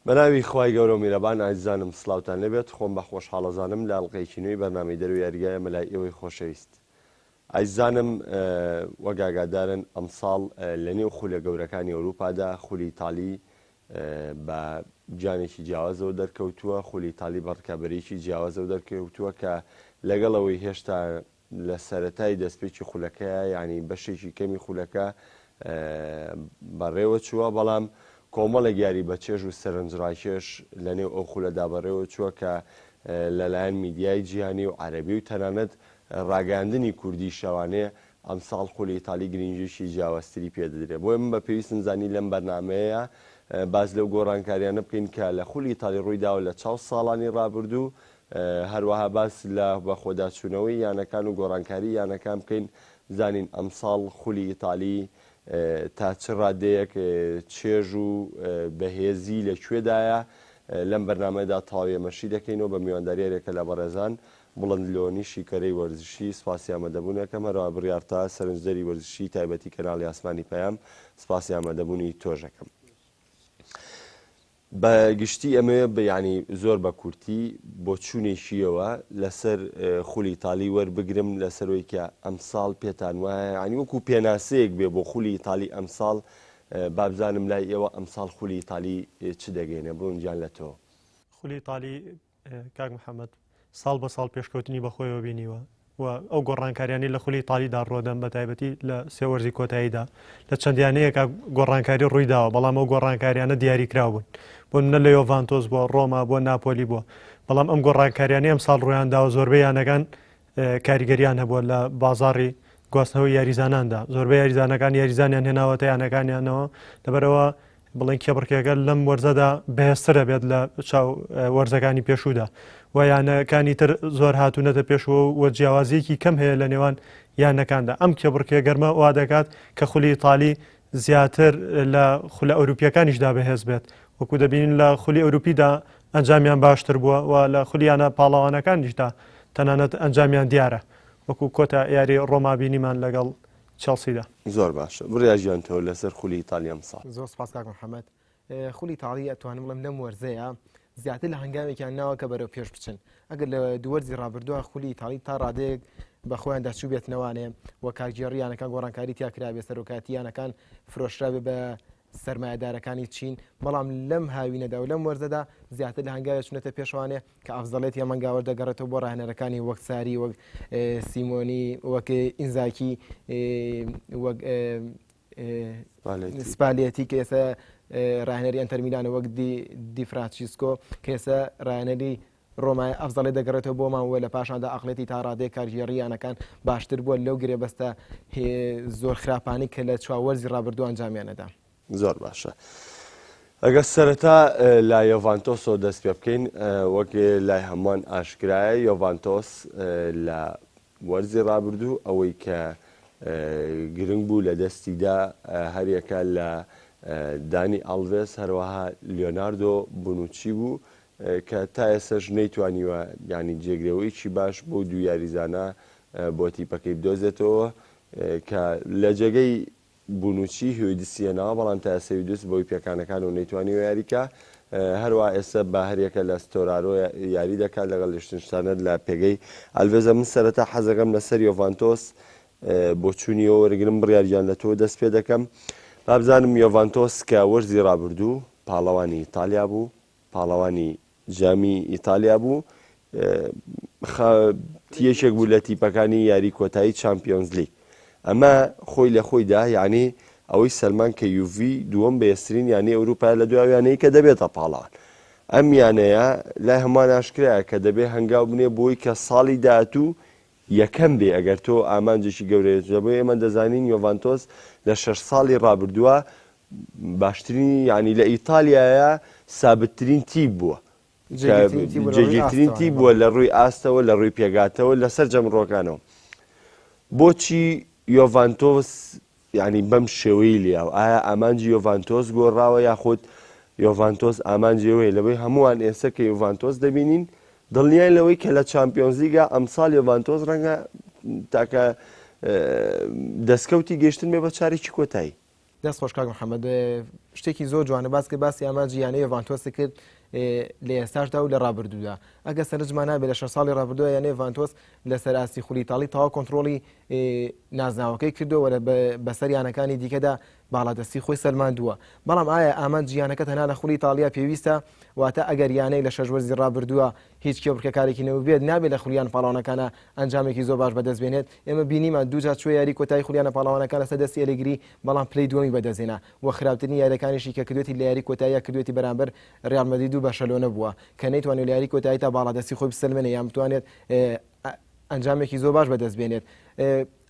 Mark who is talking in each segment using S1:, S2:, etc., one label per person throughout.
S1: بەناوی خوای گەورە و میرەبان ئازیزانم سڵاوتان لێبێت خۆم بە خۆشحاڵەزانم لە ئەڵقەیەکی نوێی بەرنامەی دەرەوەی یاریگای ئەمە لای ئێوەی خۆشەویست ئازیزانم وەک ئاگادارن ئەمساڵ لە نێو خولە گەورەکانی ئەوروپادا خولی ئیتالی بە گیانێکی جیاوازەوە دەرکەوتووە خولی ئیتالی بە ڕکابەریەکی جیاوازەوە دەرکەوتووە کە لەگەڵ ئەوەی هێشتا لە سەرەتای دەستپێکی خولەکەیە یانی بەشێکی کەمی خولەکە بەڕێوە چووە بەڵام کۆمەڵێک یاری بە چێژ و سەرنجڕاکێش لە نێو ئەو خولەدا بەڕێوە چووە کە لەلایەن میدیای جیهانی و عەرەبی و تەنانەت ڕاگەیاندنی کوردی شەوانێ ئەمساڵ خولی ئیتالی گرنگیەکی جیاوازتری پێدەدرێ بۆیە من بە پێویستم زانی لەم بەرنامەیە باس لەو گۆڕانکاریانە بکەین کە لە خولی ئیتالی ڕوویداوە لە چاو ساڵانی ڕابردوو هەروەها باس لە بەخۆداچوونەوەی یانەکان و گۆڕانکاری یانەکان بکەین، بزانین ئەمساڵ خولی ئیتالی تا چ ڕادەیەک چێژ و بەهێزی لە کوێدایە، لەم بەرنامەیەدا تەواوی ئەمە شی دەکەینەوە بە میوانداری هەریەکە لە بەڕێزان بڵند لۆنی شیکەرەی وەرزشی سپاسی ئامادەبوونی ئەکەم، هەروەها بڕیار تا سەرنجدەری وەرزشی تایبەتی کەناڵی ئاسمانی پەیام سپاسی ئامادەبوونی تۆش ئەکەم. بە گشتی ئەمەوێ بە یانی زۆر بە کورتی بۆچوونێکیەوە لەسەر خولی ئیتالی وەربگرم لەسەر ئەوەی کە ئەمساڵ پێتان وایە یانی وەکو پێناسەیەک بێ بۆ خولی ئیتالی ئەمساڵ بابزانم لای ئێوە ئەمساڵ خولی ئیتالی چ دەگەینێ بڵون گیان لە تۆ.
S2: خولی ئیتالی کاک محەممەد ساڵ بە ساڵ پێشکەوتنی بەخۆیەوە بینیوە و ئەو گۆڕانکاریانەی لە خولی ئیتالیدا ڕوودەن بە تایبەتی لە سێ وەرزی کۆتاییدا لە چەند یانەیەکا گۆڕانکاری ڕوویداوە بەڵام ئەو گۆڕانکاریانە دیاریکراو بوون بۆ نمونە لە یۆڤانتۆس بووە ڕۆما بووە ناپۆلی بووە بەڵام ئەم گۆڕانکاریانەی ئەم ساڵ ڕوویان داوە زۆربەی یانەکان کاریگەریان هەبووە لە بازاڕی گواستنەوەی یاریزاناندا زۆربەی یاریزانەکان یاریزانیان هێناوەتە یانەکانیانەوە لەبەرەوە بڵێن کێبڕکێکە لەم وەرزەدا بەهێزتر ئەبێت لە چاو وەرزەکانی پێشوودا و یانەکانی تر زۆر هاتوونەتە پێشەوە و جیاوازیەکی کەم هەیە لە نێوان یانەکاندا ئەم کێبڕکێ گەرمە وا دەکات کە خولی ئیتالی زیاتر لە خولە ئەوروپیەکانیشدا بەهێز بێت وەکو دەبینین لە خولی ئەوروپیدا ئەنجامیان باشتر بووە و لە خولیانە پاڵەوانەکانیشدا تەنانەت ئەنجامیان دیارە وەکو کۆتا یاری ڕۆما بینیمان لەگەڵ چێڵسیدا.
S1: زۆر باشە بڕیار گیان تۆ لەسەر خولی ئیتالی ئەمساڵ.
S3: زۆر سپاس کاک محمد خولی ئیتاڵی ئەتوانم بڵێم لەم وەرزەیە زیاتر لە هەنگاوێکیان ناوە کە بەرەو پێش بچن ئەگەر لە دوو وەرزی ڕابردووە خولی ئیتاڵی تا ڕادەیەک بە خۆیاندا چووبێتنەوانێ و کارگێڕی یانەکان گۆڕانکاری تیا کرابێ سەرۆکایەتی یانەکان فرۆشرابێ بە سەرمایەدارەکانی چین بەڵام لەم هاوینەدا و لەم وەرزەدا زیاتر لە هەنگاوێ چونەتە پێشوانێ کە ئەفزەڵێتی ئەم هەنگاوەش دەگەڕێتەوە بۆ ڕاهێنەرەکانی وەک ساری وەک سیمۆنی وەک ئینزاکی وەک سپالێتی کە ئێستا ڕاهێنەری ئەنتەر میلانە وەک دی دیفراچیسکۆ کە ئێستا ڕاهێنەری ڕۆمای ئەفزەڵێ دەگەڕێتەوە بۆمان و لە پاشاندا ئەقڵێتی تا ڕادەیەک کارگێڕی یانەکان باشتر بووە لەو گرێبەستە زۆر خراپانەی کە لە چوار وەرزی ڕابردوو ئەنجامیانەدا.
S1: زۆر باشە ئەگەر سەرەتا لە یۆڤانتۆسەوە دەست پێ بکەین وەک لای هەمووان ئاشکرایە یۆڤانتۆس لە وەرزی ڕابردوو ئەوەی کە گرنگ بوو لە دەستیدا هەریەکە لە دانی ئالڤێس هەروەها لیۆناردۆ بونوچی بوو کە تا ئێستاش نەیتوانیوە یانی جێگرەوەیەکی باش بۆ دوو یاریزانە بۆ تیپەکەی بدۆزێتەوە کە لە جێگەی بونوچی هیۆیدسی هێناوە بەڵام تا ئێستا هیۆیدس بەهۆی پێکانەکانەوە نەیتوانیوە یاریکا هەروە ئێستا بە هەریەکە لە ستۆرارۆ یاری دەکات لەگەڵ لیشتنشتانەر لە پێگەی ئەلڤێزە من سەرەتا حەزەکەم لەسەر یۆڤانتۆس بۆچوونیەوە وەرگرم بڕیارگیان لە تۆ دەست پێ دەکەم بابزانم یۆڤانتۆس کە وەرزی ڕابردوو پاڵەوانی ئیتالیا بوو پاڵەوانی جامی ئیتالیا بوو، یەکێک بوو لە تیپەکانی یاری کۆتایی چامپیۆنزلیگ. ئەمە خۆی لە خۆیدا یانی ئەوەی سەلمان کە یوڤی دووەم بەهێزترین یانەی ئەوروپایە لە دوای ئەو یانەی کە دەبێتە پاڵەوان. ئەم یانەیە لای هەمووان ئاشکرایە کە دەبێ هەنگاو بنێ بۆی کە ساڵی داهاتوو یەکەم بێ ئەگەر تۆ ئامانجێکی گەورەیە بۆیە ئێمە دەزانین یۆڤانتۆس لە شەش ساڵی ڕابردووە باشترین یانی لە ئیتالیایە سابتترین تیپ بووە جێگیرترین تیپ بووە لە ڕووی ئاستەوە لە ڕووی پێگاتەوە لە سەرجەم ڕۆکانەوە بۆچی یۆڤانتۆس یانی بەم شێوەی لیاو ئایا ئامانجی یۆڤانتۆس گۆڕاوە یاخود یۆڤانتۆس ئامانجی ئەوەیە لەوەی هەمووان ئێستا کە یۆڤانتۆس دەبینین دڵنیای لەوەی کە لە چامپیۆنزلیگا ئەمساڵ یۆڤانتۆس ڕەنگە تاکە دەستکەوتی گەشتن بێ بە چارێکی کۆتایی.
S3: دەست خۆش کاک محمد. شتێکی زۆر جوانە باس کرد باسی ئامانجی یانەی یۆڤانتۆسی کرد لە ئێستاشدا و لە ڕابردوودا ئەگە سەرنجمان نابێت لە شەش ساڵی ڕابردووە یانەی یۆڤانتۆس لەسەر ئاستی خولی ئیتاڵی تەواو کۆنترۆڵی نازناوەکەی کردووە و بەسەر یانەکانی دیکەدا باڵادەستی خۆی سەلماندووە بەڵام ئایا ئامانجی یانەکە تەنها لە خولی ئیتاڵیا پێویستە واتە ئەگەر یانەی لە شەش وەرزی ڕابردووە هیچ کێبڕکێکارێکی نەبووبێت نابێت لە خولی یانە پاڵەوانەکانە ئەنجامێکی زۆر باش بەدەست بێنێت ئێمە بینیمان دووجار چووە یاری کۆتایی خولی یانە پاڵەوانەکان لەسەر دەستی ئەلێگری بەڵام پلەی دووەمی بەدەستهێنا و خراپترین یاریەکانیشی کە کردوێتی لە یاری کۆتاییا کردوێتی بەرامبەر ریال مەدرید و بەرشەلۆنە بووە کە نەیتوانیوە لە یاری کۆتایی تا باڵادەستی خۆی بسەلمێنێ یان بتوانێت ئەنجامێکی زۆر باش بەدەست بێنێت.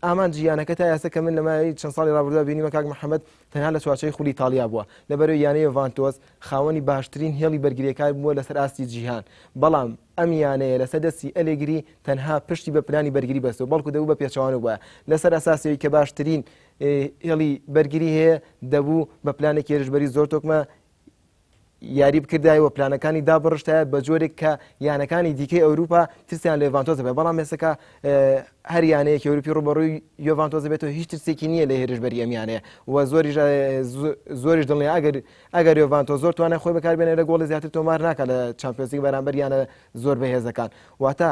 S3: ئامانجی یانەکە تا ئێستا کە من لە ماوەی چەند ساڵی ڕابردووە بینیمە کاک محەممەد تەنها لە چوارچێوەی خولی ئیتاڵیا بووە لەبەرەوەی یانەی یۆڤانتۆس خاوەنی باشترین هێڵی بەرگریەکار بووە لەسەر ئاستی جیهان بەڵام ئەم یانەیە لەسەر دەستی ئەلێگری تەنها پشتی بە پلانی بەرگری بەستەوە بەڵکو دەبوو بە پێچەوانە بووە لەسەر ئەساسەوەی کە باشترین هێڵی بەرگری هەیە دەبوو بە پلانێکی هێرشبەری زۆر تۆکمە یاری بکردایە و پلانەکانی دابڕشتایە بە جۆرێک کە یانەکانی دیکەی ئەوروپا ترسیان لە یۆڤانتۆس هەبێت بەڵام ئێستاکە هەر یانەیەکی ئەوروپی ڕوبەڕووی یۆڤانتۆس بێتەوە هیچ ترسێکی نییە لە هێرشبەری ئەم یانەیە و زۆریش زۆریش دڵنیا ئەگەر ئەگەر یۆڤانتۆس زۆر توانای خۆی بەکاربێنێت لە گۆڵی زیاتر تۆمار ناکات لە چامپیۆنزلیگ بەرامبەر یانە زۆر بەهێزەکان واتە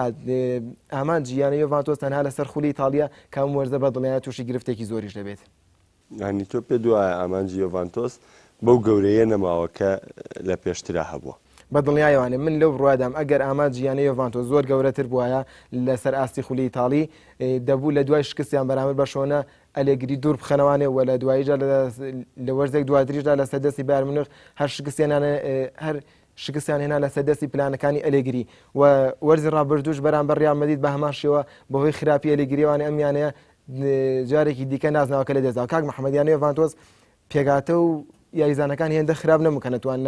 S3: ئامانجی یانە یۆڤانتۆس تەنها لەسەر خولی ئیتاڵیا کە ئەم وەرزە بە دڵنیایی تووشی گرفتێکی زۆریش دەبێت.
S1: یانی تۆ پێت وایە ئامانجی یۆڤانتۆس بەو گەورەیە نەماوە کە لە پێشترا هەبووە؟
S3: بە دڵنیایەوانێ من لەو بڕوایەدام ئەگەر ئامانجی یانەی یۆڤانتۆس زۆر گەورەتر بوایە لەسەر ئاستی خولی ئیتاڵی دەبوو لە دوای شکستیان بەرامبەر بەرشۆنە ئەلێگری دوور بخەنەوانێ و لە دواییشدا لە وەرزێک دواتریشدا لەسەر دەستی بایرن میونخ هەر شکستیان هەر شکستیان هێنا لەسەر دەستی پلانەکانی ئەلێگری و وەرزی ڕابردووش بەرامبەر ریال مەدرید بە هەمان شێوە بەهۆی خراپی ئەلێگریەوانێ ئەم یانەیە جارێکی دیکە نازناوەکە لەدەستدا کاک محەممەد یانەی یۆڤانتۆس پێکهاتە و یاریزانەکان هێندە خراپ نەبوو کە نەتوان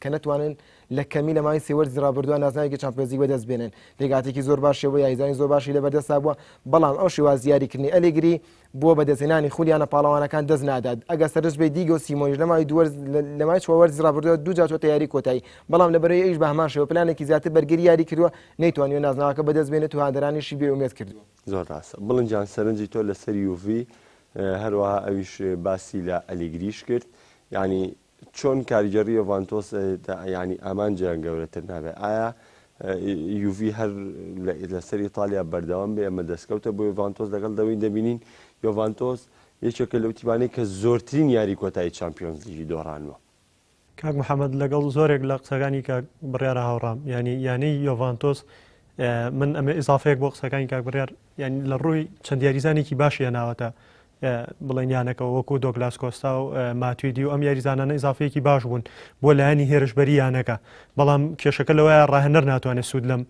S3: کە نەتوانن لە کەمی لە ماوەی سێ وەرزی ڕابردووە نازناوێکی چامپیۆنزلیگ بەدەست بێنن پێکهاتێکی زۆر باشی بوو یاریزانی زۆر باشی لەبەردەستا بووە بەڵام ئەو شێوازی یاریکردنی ئەلێگری بۆ بەدەستهێنانی خولی یانە پاڵەوانەکان دەست نادات ئەگەر سەرنج بێت دیگۆ سیمۆنیش لە ماوەی دوو وەرز لە ماوەی چوار وەرزی ڕابردووە دوو جار چۆتە یاری کۆتایی بەڵام لە بەرەی ئەویش بە هەمان شێوە پلانێکی زیاتر بەرگری یاری کردووە نەیتوانیوە نازناوەکە بەدەست بێنێت و هاندەرانیشی بێ ئومێد کردووە.
S1: زۆر ڕاستە بڵند جان سەرنجی تۆ لەسەر یوڤی هەروەها ئەویش باسی لە ئەلیگریش کرد یعنی چۆن کارگێڕی یۆڤانتۆس یعنی ئامانجیان گەورەتر نابێت ئایا یوڤی هەر لەسەر ئیتالیا بەردەوام بێ ئەمە دەستکەوتە بۆ یۆڤانتۆس لەگەڵ دەوەی دەبینین یۆڤانتۆس یەکێکە لەو تیپانەی کە زۆرترین یاری کۆتایی چامپیۆنز لیگی دۆڕانوە.
S2: کاک محەمەد لەگەڵ زۆرێک لە قسەکانی کاک بڕیار هاوڕام یانی یانەی یۆڤانتۆس من ئەمە ئیزافەیەک بۆ قسەکانی کاک بڕیار یانی لە ڕووی چەند یاریزانێکی باشی هێناوەتە بڵێن یانەکەەوە وەکو دۆگلاس کۆستا و ماتویدی و ئەم یاریزانانە ئیزافەیەکی باش بوون بۆ لایەنی هێرشبەری یانەکە بەڵام کێشەکە لەوەیە ڕاهێنەر ناتوانێت سوود لەم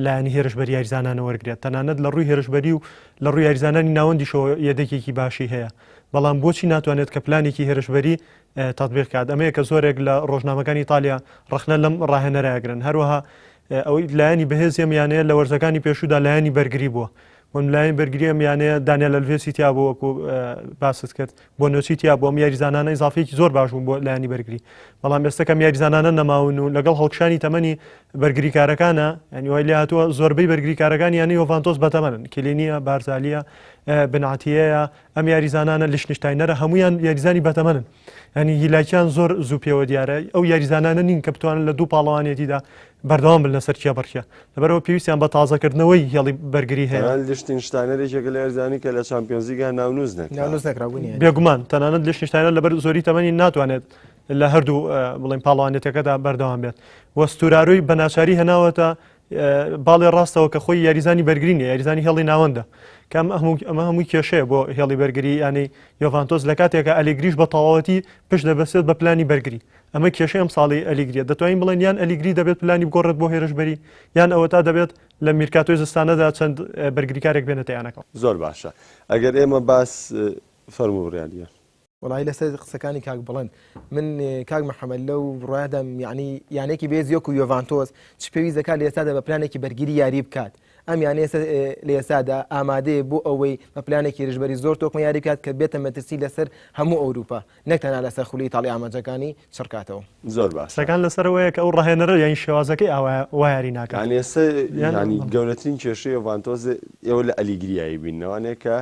S2: لایەنی هێرشبەری یاریزانانە وەرگێت تەنانەت لە ڕووی هێرشبەری و لە ڕووی یاریزانانی ناوەندیشەوە یەدەکێکی باشی هەیە بەڵام بۆچی ناتوانێت کە پلانێکی هێرشبەری تەتبیق کات ئەمەیە کە زۆرێک لە ڕۆژنامەکانی ئیتالیا ڕەخنە لەم ڕاهێنەرە ئەگرن هەروەها ئەوەی لایەنی بەهێزی ئەم یانەیە لە وەرزەکانی پێشوودا لایەنی بەرگری بووە وەم لایەن بەرگری ئەم یانەیە دانیال ئەلڤێسی تیا بوو وەکو باست کرد بۆ نۆچی تیا بۆ ئەم یاریزانانە ئیزافەیەکی زۆر باش بوون بۆ لایەنی بەرگری بەڵام ئێستا کەم یاریزانانە نەماون و لەگەڵ هەڵکشانی تەمەنی بەرگریکارەکانە یعنی وای لێ هاتووە زۆربەی بەرگریکارەکانی یانەی یۆڤانتۆس بەتەمەنن کلینیە بارزالیە بنعاتیەیە ئەم یاریزانانە لیشتنشتاینەرە هەمویان یاریزانی بەتەمەنن ینی هیلاکیان زۆر زوو پێوە دیارە ئەو یاریزانانە نین کە بتوانن لە دوو پاڵەوانێتیدا بەردەوام بن لەسەر کێبڕکێ لەبەرەوە پێویستیان بە تازەکردنەوەی هێڵی بەرگری هەیە
S1: لیشتنشتاینەر یەکێکە لە یاریزانانی کە لە چامپیۆنزلیگا ناونووس نەکرا
S3: ناونووس نەکرابوو نییە.
S2: بێگومان تەنانەت لیشتنشتاینەر لەبەر زۆری تەمەنی ناتوانێت لە هەردوو بڵێن پاڵەوانێتەکەدا بەردەوام بێت و ستوراروی بە ناچاری هێناوەتە باڵی ڕاستەوە کە خۆی یاریزانی بەرگری نیە یاریزانی هێڵی ناوەندە کەم ئەمە هەمووی کێشەیە بۆ هێڵی بەرگری یانەی یۆڤانتۆس لە کاتێکە ئەلیگریش بە تەواوەتی پشت دەبەستێت بە پلانی بەرگری ئەمە کێشەی ئەم ساڵی ئەلیگریە دەتوانین بڵێن یان ئەلیگری دەبێت پلانی بگۆڕێت بۆ هێرشبەری یان ئەوەتا دەبێت لە میرکاتۆی زستانەدا چەند بەرگریکارێک بێنێتە یانەکەوە.
S1: زۆر باشە ئەگەر ئێمە باس فەرموو بڕیار گیان.
S3: وەڵایی لەسەر قسەکانی کاک بڵند من کاک محەممەد لەو بڕوایەدام یعنی یانێکی بێز یۆک و یۆڤانتۆس چ پێویست دەکات لە ئێستادا بە پلانێکی بەرگری یاری بکات ئەم یانەیە لە ئێستادا ئامادەیە بۆ ئەوەی بە پلانێکی هێرشبەری زۆر تۆکمە یاری بکات کە بێتە مەترسی لەسەر هەموو ئەوروپا نەک تەنها لەسەر خولی ئیتاڵی ئامانجەکانی چڕکاتەوە.
S1: زۆر باشە.
S2: قسەکان لەسەر ئەوەیە کە ئەو ڕاهێنەرە یانی شێوازەکەی ئاوایە وا یاری ناکات.
S1: یانی ئێستا یانی گەورەترین کێشەی یۆڤانتۆس ئێوە لە ئەلیگریایی بیننەوانێ کە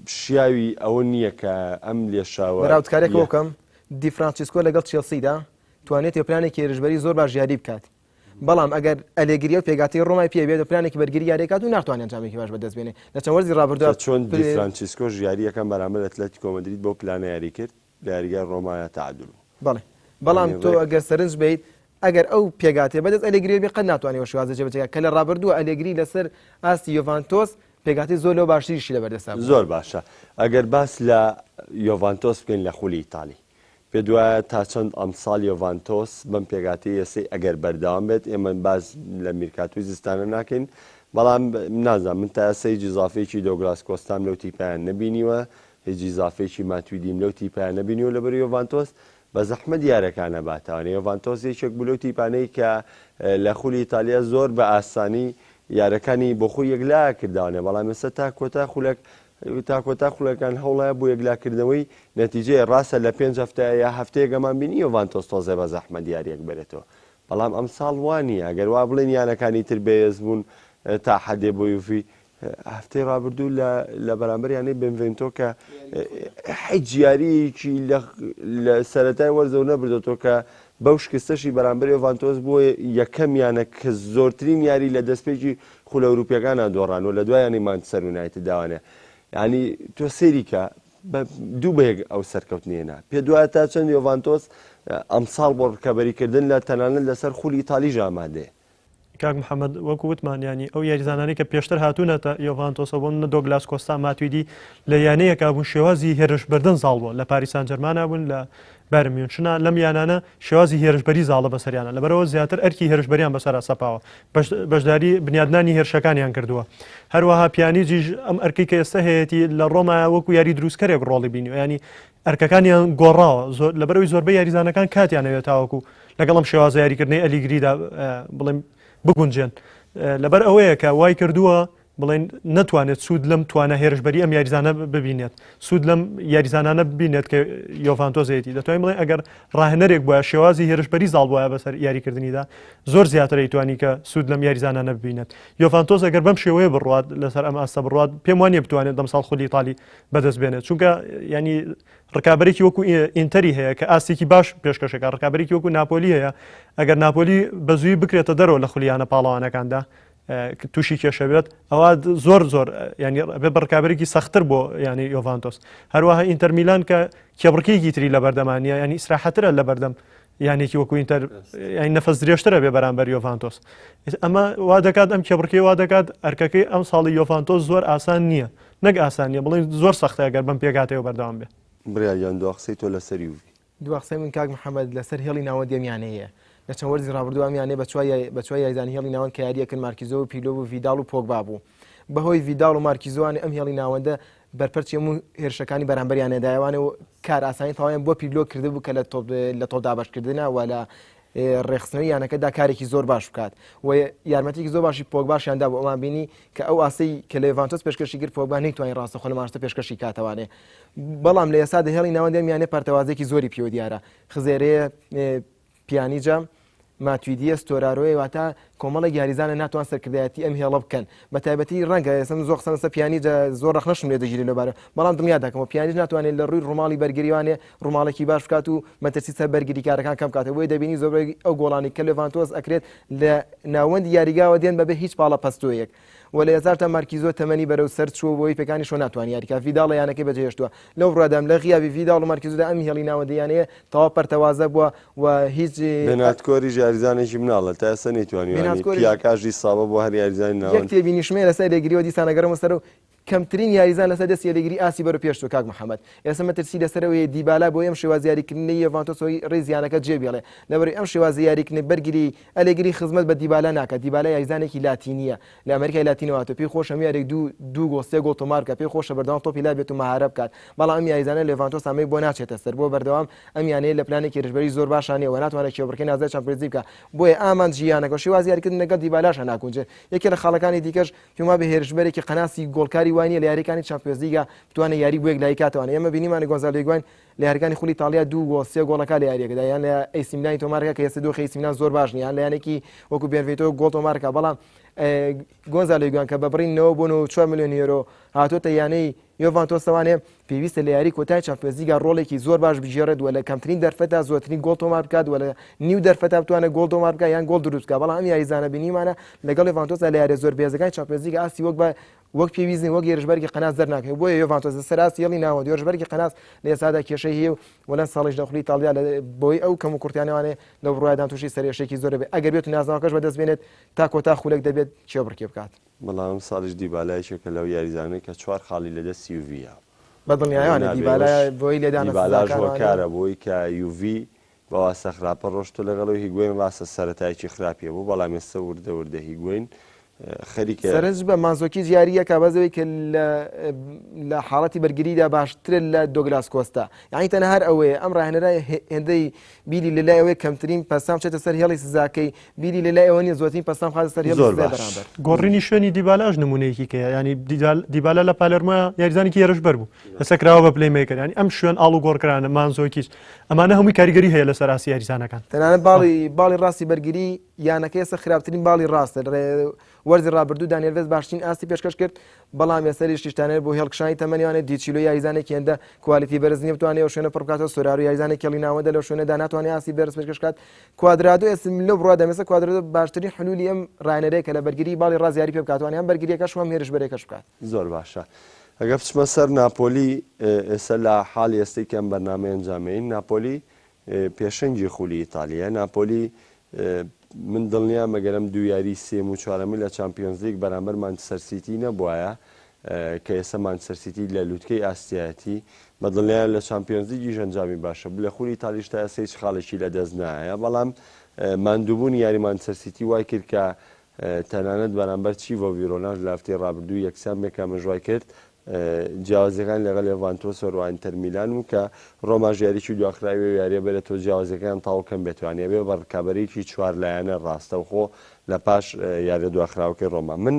S1: شیاوی ئەوە نییە کە ئەم لێشاوە
S3: بەراوردکاریەک بۆ بکەم. دی فرانچیسکۆ لەگەڵ چێڵسیدا توانێتی پلانێکی هێرشبەری زۆر باش یاری بکات بەڵام ئەگەر ئەلێگری و پێگاتی ڕۆمای پێ بێت پلانێکی بەرگری یاریکات و ناتوانێت ئەنجامێکی باش بەدەست بێنێ لە چەند وەرزی ڕابردووە
S1: چۆن دی فرانچیسکۆش یارییەکەم بەرامبەر ئەتلەتیکۆ مەدرید بەو پلانە یاری کرد لە یاریگای ڕۆمایا تەعادول بوو.
S3: بەڵێ بەڵام تۆ ئەگەر سەرنج بەیت ئەگەر ئەو پێگاتەیە بەدەست ئەلێگریەوە بێ قەت ناتوانێت ئەو شێوازە جێبەجێ کات کە لە ڕابردووە ئەلێگری لەسەر ئاستی یۆڤانتۆس پێگاتەی زۆر لەو باشتریشی لەبەردەستا بوو.
S1: زۆر باشە ئەگەر باس لە یۆڤانتۆس بکەین لە خولی ئیتالی پێت وایە تا چەند ئەمساڵ یۆڤانتۆس بەم پێگاتەی ئێستەی ئەگەر بەردەوام بێت ئێمە باس لە میرکاتۆی زستانە ناکەین بەڵام نازانم من تا ئێستا هیچ ئیزافەیەکی دۆگلاس کۆستام لەو تیپەیان نەبینیوە هیچ ئیزافەیەکی ماتویدیم لەو تیپەیان نەبینیوە لەبەر یۆڤانتۆس بە زەحمەت یارەکان ئەباتەوانێ. یۆڤانتۆس یەکێک بوو لەو تیپانەی کە لە خولی ئیتالیا زۆر بە ئاسانی یارەکانی بۆ خۆی یەکلا کردوانێ، بەڵام ئێستا تا کۆتا خولەک تا کۆتا خولەکان هەوڵایە بۆ یەکلاکردنەوەی نەتیجەیە. ڕاستە لە پێنج هەفتە یا هەفتەیەک ئەمان بینی یۆڤانتۆس تۆزێ بە زەحمەت یاریەک بەرێتەوە، بەڵام ئەمساڵ وا نییە. ئەگەر وا بڵێین یانەکانی تر بەهێز بوون تا حەدێ بۆ یوفی، هەفتەی رابردوو لە لە بەرامبەر یانەی بنڤنتۆ کە هیچ یارییەکی لە سەرەتای وەرزەوە نەبردەوە کە بەو شکستەشی بەرامبەر یۆڤانتۆس بووە یەکەم یانە کە زۆرترین یاری لە دەستپێکی خولە ئەوروپیەکانە دۆڕان و لە دوای یانەی مانچستەر یونایتد داوانێ یعنی تۆ سەیری کە بە دوو بە یەک ئەو سەرکەوتنی هێنا پێ دوایە تا چەند یۆڤانتۆس ئەمساڵ بۆ ڕکەبەریکردن لە تەنانەت لەسەر خولی ئیتالیش ئامادەیە.
S2: کاک محەمەد وەکو وتمان یانی ئەو یاریزانانەی کە پێشتر هاتوونەتە یۆڤانتۆسەوە بۆ نمونە دۆگلاس کۆستا ماتویدی لە یانەیەکا بوون شێوازی هێرشبردن زاڵ بووە لە پاریس سان جەرمانا بوون لە بایرن میونشنا لەم یانانە شێوازی هێرشبەری زاڵە بەسەریانە لەبەرەوە زیاتر ئەرکی هێرشبەریان بەسەرا سەپاوە بەشداری بنیادنانی هێرشەکانیان کردووە هەروەها پیانیجیش ئەم ئەرکی کە ئێستا هەیەی لە ڕۆمایە وەکو یاری دروستکەرێک ڕۆڵی بینی ینی ئەرکەکانیان گۆڕاوە زۆر لەبەرەوەی زۆربەی یاریزانەکان کاتیان ئەوێت تاوەکو لەگەڵ ئەم شێوازە یاریکردنەی ئەلیگریدا بڵێم بگونجێن لەبەر ئەوەیە کە وای کردووە بڵێن نەتوانێت سوود لەم توانە هێرشبەری ئەم یاریزانە ببینێت سوود لەم یاریزانانە ببینێت کە یۆڤانتۆزێتی دەتوانین بڵێن ئەگەر ڕاهێنەرێک بووە شێوازی هێرشبەری زاڵ بووە بەسەر یاریکردنیدا زۆر زیاتر ئەیتوانی کە سوود لەم یاریزانانە ببینێت یۆڤانتۆس ئەگەر بەم شێوەیە بڕوات لەسەر ئەم ئاستە بڕوات پێم وانە بتوانێت دەمساڵ خولی ئیتالی بەدەست بێنێت چونکە ینی ڕکابەرێکی وەکو ئینتەری هەیە کە ئاستێکی باش پێشکەشەکە ڕکابەرێکی وەکو ناپۆلی هەیە ئەگەر ناپۆلی بە زووی بکرێتە دەرەوە لە خولیانە پاڵەوانەکاندا تووشی کێشە بێت ئەوە زۆر زۆر ینی بێ بڕکابێکی سەختتر بۆ ینی یۆڤانتۆس هەروەها ئینتەرمیلان کە کێبڕکێکی تری لە بەردەمانە ینی ئیسراحەترە لە بەردەم یانێکی وەکو ئینتەر یانی نەفەس درێژترە بێ بەرامبەر یۆڤانتۆس ئەمە وا دەکات ئەم کێبڕکێ وا دەکات ئەرکەکەی ئەم ساڵی یۆڤانتۆس زۆر ئاسان نییە نەک ئاسان نییە بڵێن زۆر سەختە ئەگەر بەم پێکهاتەیەوە بەردەوام بێ.
S1: بڕیار گیان دوا قسەی تۆ لەسەر یوڤی.
S3: دوا قسەی من کاک محەمەد لەسەر هێڵی ناوەندی ئەم یانەیەیە. لە چەند وەرزی ڕابردوو ئەم یانەیە بە چوار یاریزانی هێڵی ناوەند کە یارییەکرد مارکیزۆ و پیرلۆ و ڤیداڵ و پۆگبا بوو. بەهۆی ڤیداڵ و مارکیزۆوانێ ئەم هێڵی ناوەندە بەرپەرچی هەموو هێرشەکانی بەرامبەریان نەدایەوانێ و کارئاسانی تەواویان بۆ پیرلۆ کردبوو کە لە تۆپ لە تۆپ دابەشکردنە و لە ڕێکخستنەوەی یانەکەدا کارێکی زۆر باش بکات و یارمەتیکی زۆر باشی پۆگباشیان دابوو ئەوان بینی کە ئەو ئاستەی کە لە یۆڤانتۆس پێشکەشی کرد پۆگبا نەیتوانی ڕاستەخۆ لە مانچستەر پێشکەشی کاتەوانێ بەڵام لە ئێستادا هێڵی ناوەندی ئەم یانەیە پەرتەوازێکی زۆری پێوە دیارە خزێرەیە پیانیجە، ماتویدیە، ستۆرارۆیە واتە کۆمەڵێک یاریزانە ناتوان سەرکردایەتی ئەم هێڵە بکەن بە تایبەتی ڕەنگە ئێستا من زۆر قسە لەسەر پیانیجە زۆر ڕەخنەشم لێ دەگیرێت لەو بارە بەڵام دڵنیا دەکەمەوە پیانیج ناتوانێت لە ڕووی ڕووماڵی بەرگریوانێ ڕووماڵێکی باش بکات و مەترسی سەر بەرگریکارەکان کەم بکاتەوە بۆیە دەبینی زۆربەی ئەو گۆڵانەی کە لێڤانتۆس ئەکرێت لە ناوەندی یاریگاوە دێن بەبێ هیچ پاڵە پەستۆیەک و لە ئێستاشدا مارکیزۆ تەمەنی بەرەو سەر چووە بۆی پێکانی شۆ ناتوانێت یاریکا ڤیداڵ یانەکەی بەجێهێشتووە لەو بڕوادام لە غیابی ڤیداڵ و مارکیزۆدا ئەم هێڵی ناوەندی یانەیە تەواو پەرتەوازە بووە و هیچ
S1: بێناتکۆریش یاریزانێکی مناڵە تا ئێستا نەیتوانیوە یانی
S3: بێناتکۆریش
S1: پیاکاش ئیسابە بۆ هەر یاریزانی
S3: یەک
S1: ناوەند.
S3: تێبینیشم هەیە لەسەر ئەلێگریەوە دیسان ئەگەڕێمەوە سەر و کەمترین یاریزان لەسەر دەستی ئەلێگری ئاستی بەرەو پێش چووە کاک محەمەد ئێستا مەترسی لەسەرەوەیە دیبالا بۆ ئەم شێوازی یاریکردنەی یۆڤانتۆس هۆی ڕیز یانەکە جێ بێڵێ لەبەرئەوەی ئەم شێوازی یاریکردنەی بەرگری ئەلێگری خزمەت بە دیبالا ناکات، دیبالا یاریزانێکی لاتینییە، لە ئەمریکای لاتینەوە هاتووە، پێی خۆشە هەموو یارییەک دوو دوو گۆڵ سێ گۆڵ تۆمار بکات، پێی خۆشە بەردەوام تۆپی لا بێت و مەهارە بکات، بەڵام ئەم یاریزانە لە یۆڤانتۆس ئەمەی بۆ ناچێتە سەر، بۆ بەردەوام ئەم یانەیە لە پلانێکی هێرشبەری زۆر باشا نییە و ناتوانێت کێبڕکێی نازناوی چامپیۆنزلیگ بکات، بۆیە ئامانجی یانەکە و شێوازی یاریکردن لەگەڵ دیبالاشا ناگونجێت، یەکێ لە خاڵەکانی دیکەش پێم وابێ هێرشبەرێکی قەناسی گۆڵکاری. هێرشبەری وای نییە لە یاریەکانی چامپیۆنزلیگا بتوانێت یاری بۆ یەکلایی کاتەوانێ ئێمە بینیمانە گۆنزالۆ هیگواین لە یاریەکانی خولی ئیتاڵیا دوو گۆڵ سێ گۆڵەکە لە یاریەکەدا یان لە ئەیسی میلانی تۆمارەکە کە ئێستا دۆخی ئەیسی میلان زۆر باش نییە یان لە یانێکی وەکو بێنڤیتۆ گۆڵ تۆمارکە بەڵام گۆنزالۆ هیگواین کە بە بڕی 9 بۆ 94 ملیۆن یۆرۆ هاتۆتە یانەی یۆڤانتۆسەوانێ پێویستە لە یاری کۆتای چامپیۆنزلیگا ڕۆڵێکی زۆر باش بگێڕێت و لە کەمترین دەرفەتدا زۆرترین گۆڵ تۆمار بکات و لە نیو دەرفەتا بتوانێت گۆڵ تۆمار بکات یان گۆڵ دروست بکات بەڵام ئەم یاریزانە بینیمانە لەگەڵ یۆڤانتۆسدا لە یاریە زۆر بەهێزەکانی چامپیۆنزلیگا ئاستی وەک بە وەک پێویست نیە وەک هێرشبەرێکی قەناس دەرناکەوێت بۆیە یۆڤانتۆس لەسەر ئاستی هێڵی ناوەند هێرشبەرێکی قەناس لە ئێستادا کێشەی هەیە و و لەم ساڵیش لە خولی ئیتاڵیا لە بۆی ئەو کەم و کورتیانەوانێ لەو بڕوایەدان تووشی سەرئێشەیەکی زۆر دەبێت ئەگەر بێت و نازناوەکەش بەدەست بێنێت تا کۆتا خولەک دەبێت کێبڕکێ بکات.
S1: بەڵام ئەمساڵیش دیبالا یەکێکە لەو یاریزانانەی کە چوار خاڵی لەدەست یوڤییە.
S3: بە دڵنیایەوانێ دیبالا بۆی لێدانە
S1: دیبالاش
S3: سزاکانوانێ.
S1: هۆکارە بۆی کە یوڤی بە واستە خراپە ڕۆشتوە لەگەڵ ئەوەی هیگوەین ڕاستە سەرەتایەکی خراپی هەبوو بەڵام ئێستا وردە وردە هیگوەین خەریکە.
S3: سەرنج بە مانزۆکیچ یارییەکە بەس ئەوەی کە لە لە حاڵەتی بەرگریدا باشترە لە دۆگلاس کۆستا یعنی تەنها هەر ئەوەیە ئەم ڕاهێنەرە هێندەی بیری لە لای ئەوەیە کەمترین پەستان بچێتە سەر هێڵی سزاکەی بیری لە لای ئەوە نییە زۆرترین پەستان بخاتە سەر هێڵی
S1: زۆر
S3: سزای
S1: باش.
S3: بەرامبەر.
S2: گۆڕینی شوێنی دیبالاش نمونەیەکی کەیە یانی دیبالا لە پالێرمۆ یاریزانێکی هێرشبەر بوو ئێستا کراوە بە playmaker یانی ئەم شوێن ئاڵوگۆڕکرانە مانزۆکیچ ئەمانە هەمووی کاریگەری هەیە لەسەر ئاستی یاریزانەکان.
S3: تەنانەت باڵی باڵی ڕاستی بەرگری یانەکە ئێستا خراپترین باڵی ڕاستە وەرزی ڕابردوو دانیێل ڤێس باشترین ئاستی پێشکەش کرد، بەڵام ئێستا لیشتیشتانێر بۆ هێڵکشانی تەمەنیانێت، دیچیلۆ یاریزانێکی هێندە quality بەرز نییە بتوانێت ئەو شوێنە پڕ بکاتەوە، سۆرارو یاریزانێکی هێڵی ناوەندە لەو شوێنەدا ناتوانێت ئاستی بەرز پێشکەش بکات، کوادرادۆ ئێستا من لەو بڕوادام ئێستا کوادرادۆ باشترین حلولی ئەم راهێنەرەیە کە لە بەرگری باڵی ڕاست یاری پێ بکات، توانێت هەم بەرگرییەکەش و هەم هێرشبەرەکەش بکات.
S1: زۆر باشە ئەگەر بچمە سەر ناپۆلی ئێستا لە حاڵی ئێستەی کە ئەم بەرنامەیە ئەنجامەین ناپۆلی پێشەنگی خولی ئیتالیە ناپۆلی من دڵنیام ئەگەر ئەم دوو یاری سێم و چوارەمی لە چامپیۆنزلیگ بەرامبەر مانچستەر سیتی نەبوایە کە ئێستا مانچستەر سیتی لە لوتکەی ئاستیایەتی بە دڵنیام لە چامپیۆنزلیگیش ئەنجامی باشە بوو لە خولی ئیتالیش تا ئێستا هیچ خاڵێکی لە دەست نایە بەڵام ماندووبوونی یاری مانچستەر سیتی وای کرد کە تەنانەت بەرامبەر چیڤۆ ڤیرۆناش لە هەفتەی ڕابردوو یەکسان بێ کە ئەمەش وای کرد جیاوازیەکان لەگەڵ یۆڤانتۆس و ئینتەر میلان و کە ڕۆماش یاریی دواخراوی و یاریە بەرێتەوە جیاوازیەکان تاو کەم بێتوانێ بێ بە ڕکابەرێکی چوار لایەنە ڕاستەوخۆ لە پاش یاریە دواخراوەکەی ڕۆما من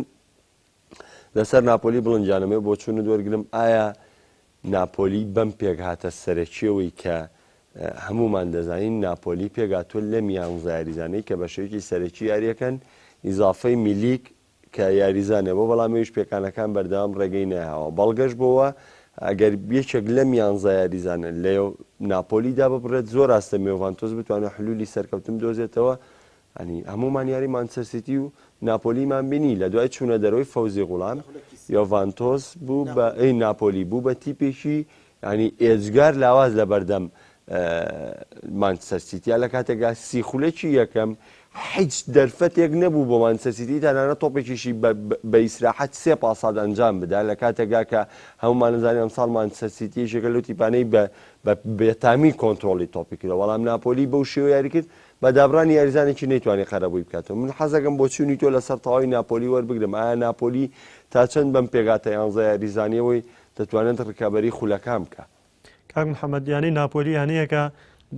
S1: لەسەر ناپۆلی بڵنجانەمێ بۆچوونت وەرگرم ئایا ناپۆلی بەم پێکهاتە سەرەکیەوەی کە هەموومان دەزانین ناپۆلی پێکهاتووە لەم یانزە یاریزانەی کە بە شێوەیەکی سەرەکی یاریەکەن ئیزافەی میلیک کە یاریزانێ بۆ بەڵام ئەویش پێکانەکان بەردەوام ڕێگەی نایاوە بەڵگەش بۆوە ئەگەر یەکێک لەم یانزە یاریزانە لە ناپۆلی داببڕێت زۆر ئاستەم یۆڤانتۆس بتوانێت حلولی سەرکەوتن بدۆزێتەوە ئەنی هەموومان یاری مانچستەر سیتی و ناپۆلیمان بینی لە دوای چوونە دەرەوەی فەوزی غوڵام یۆڤانتۆس بوو بە ئەی ناپۆلی بوو بە تیپێکی ینی ئێجگار لاواز لە بەردەم مانچستەر سیتیا لە کاتێکا سی خولەکی یەکەم هیچ دەرفەتێک نەبوو بۆ مانچستەر سیتی تەنانەت تۆپێکیشی بە ئیسراحەت سێ پاساد ئەنجام بدا لە کاتێکا کە هەموومان دەزانین ئەمساڵ مانچستەر سیتی یەکێکە لەو تیپانەی بە بە بێتامی کۆنترۆڵی تۆپی کردووە بەڵام ناپۆلی بەو شێوە یاری کرد بە دابڕانی یاریزانێکی نەیتوانی قەرەبووی بکاتەوە. من حەزدەکەم بۆچوونی تۆ لەسەر تەواوی ناپۆلی وەربگرم، ئایا ناپۆلی تا چەند بەم پێکهاتە یانزە یاریزانییەوەی دەتوانێت رکابەریی خولەکان بکا؟
S2: کاک محەمەد، یانەی ناپۆلی یانەیەکە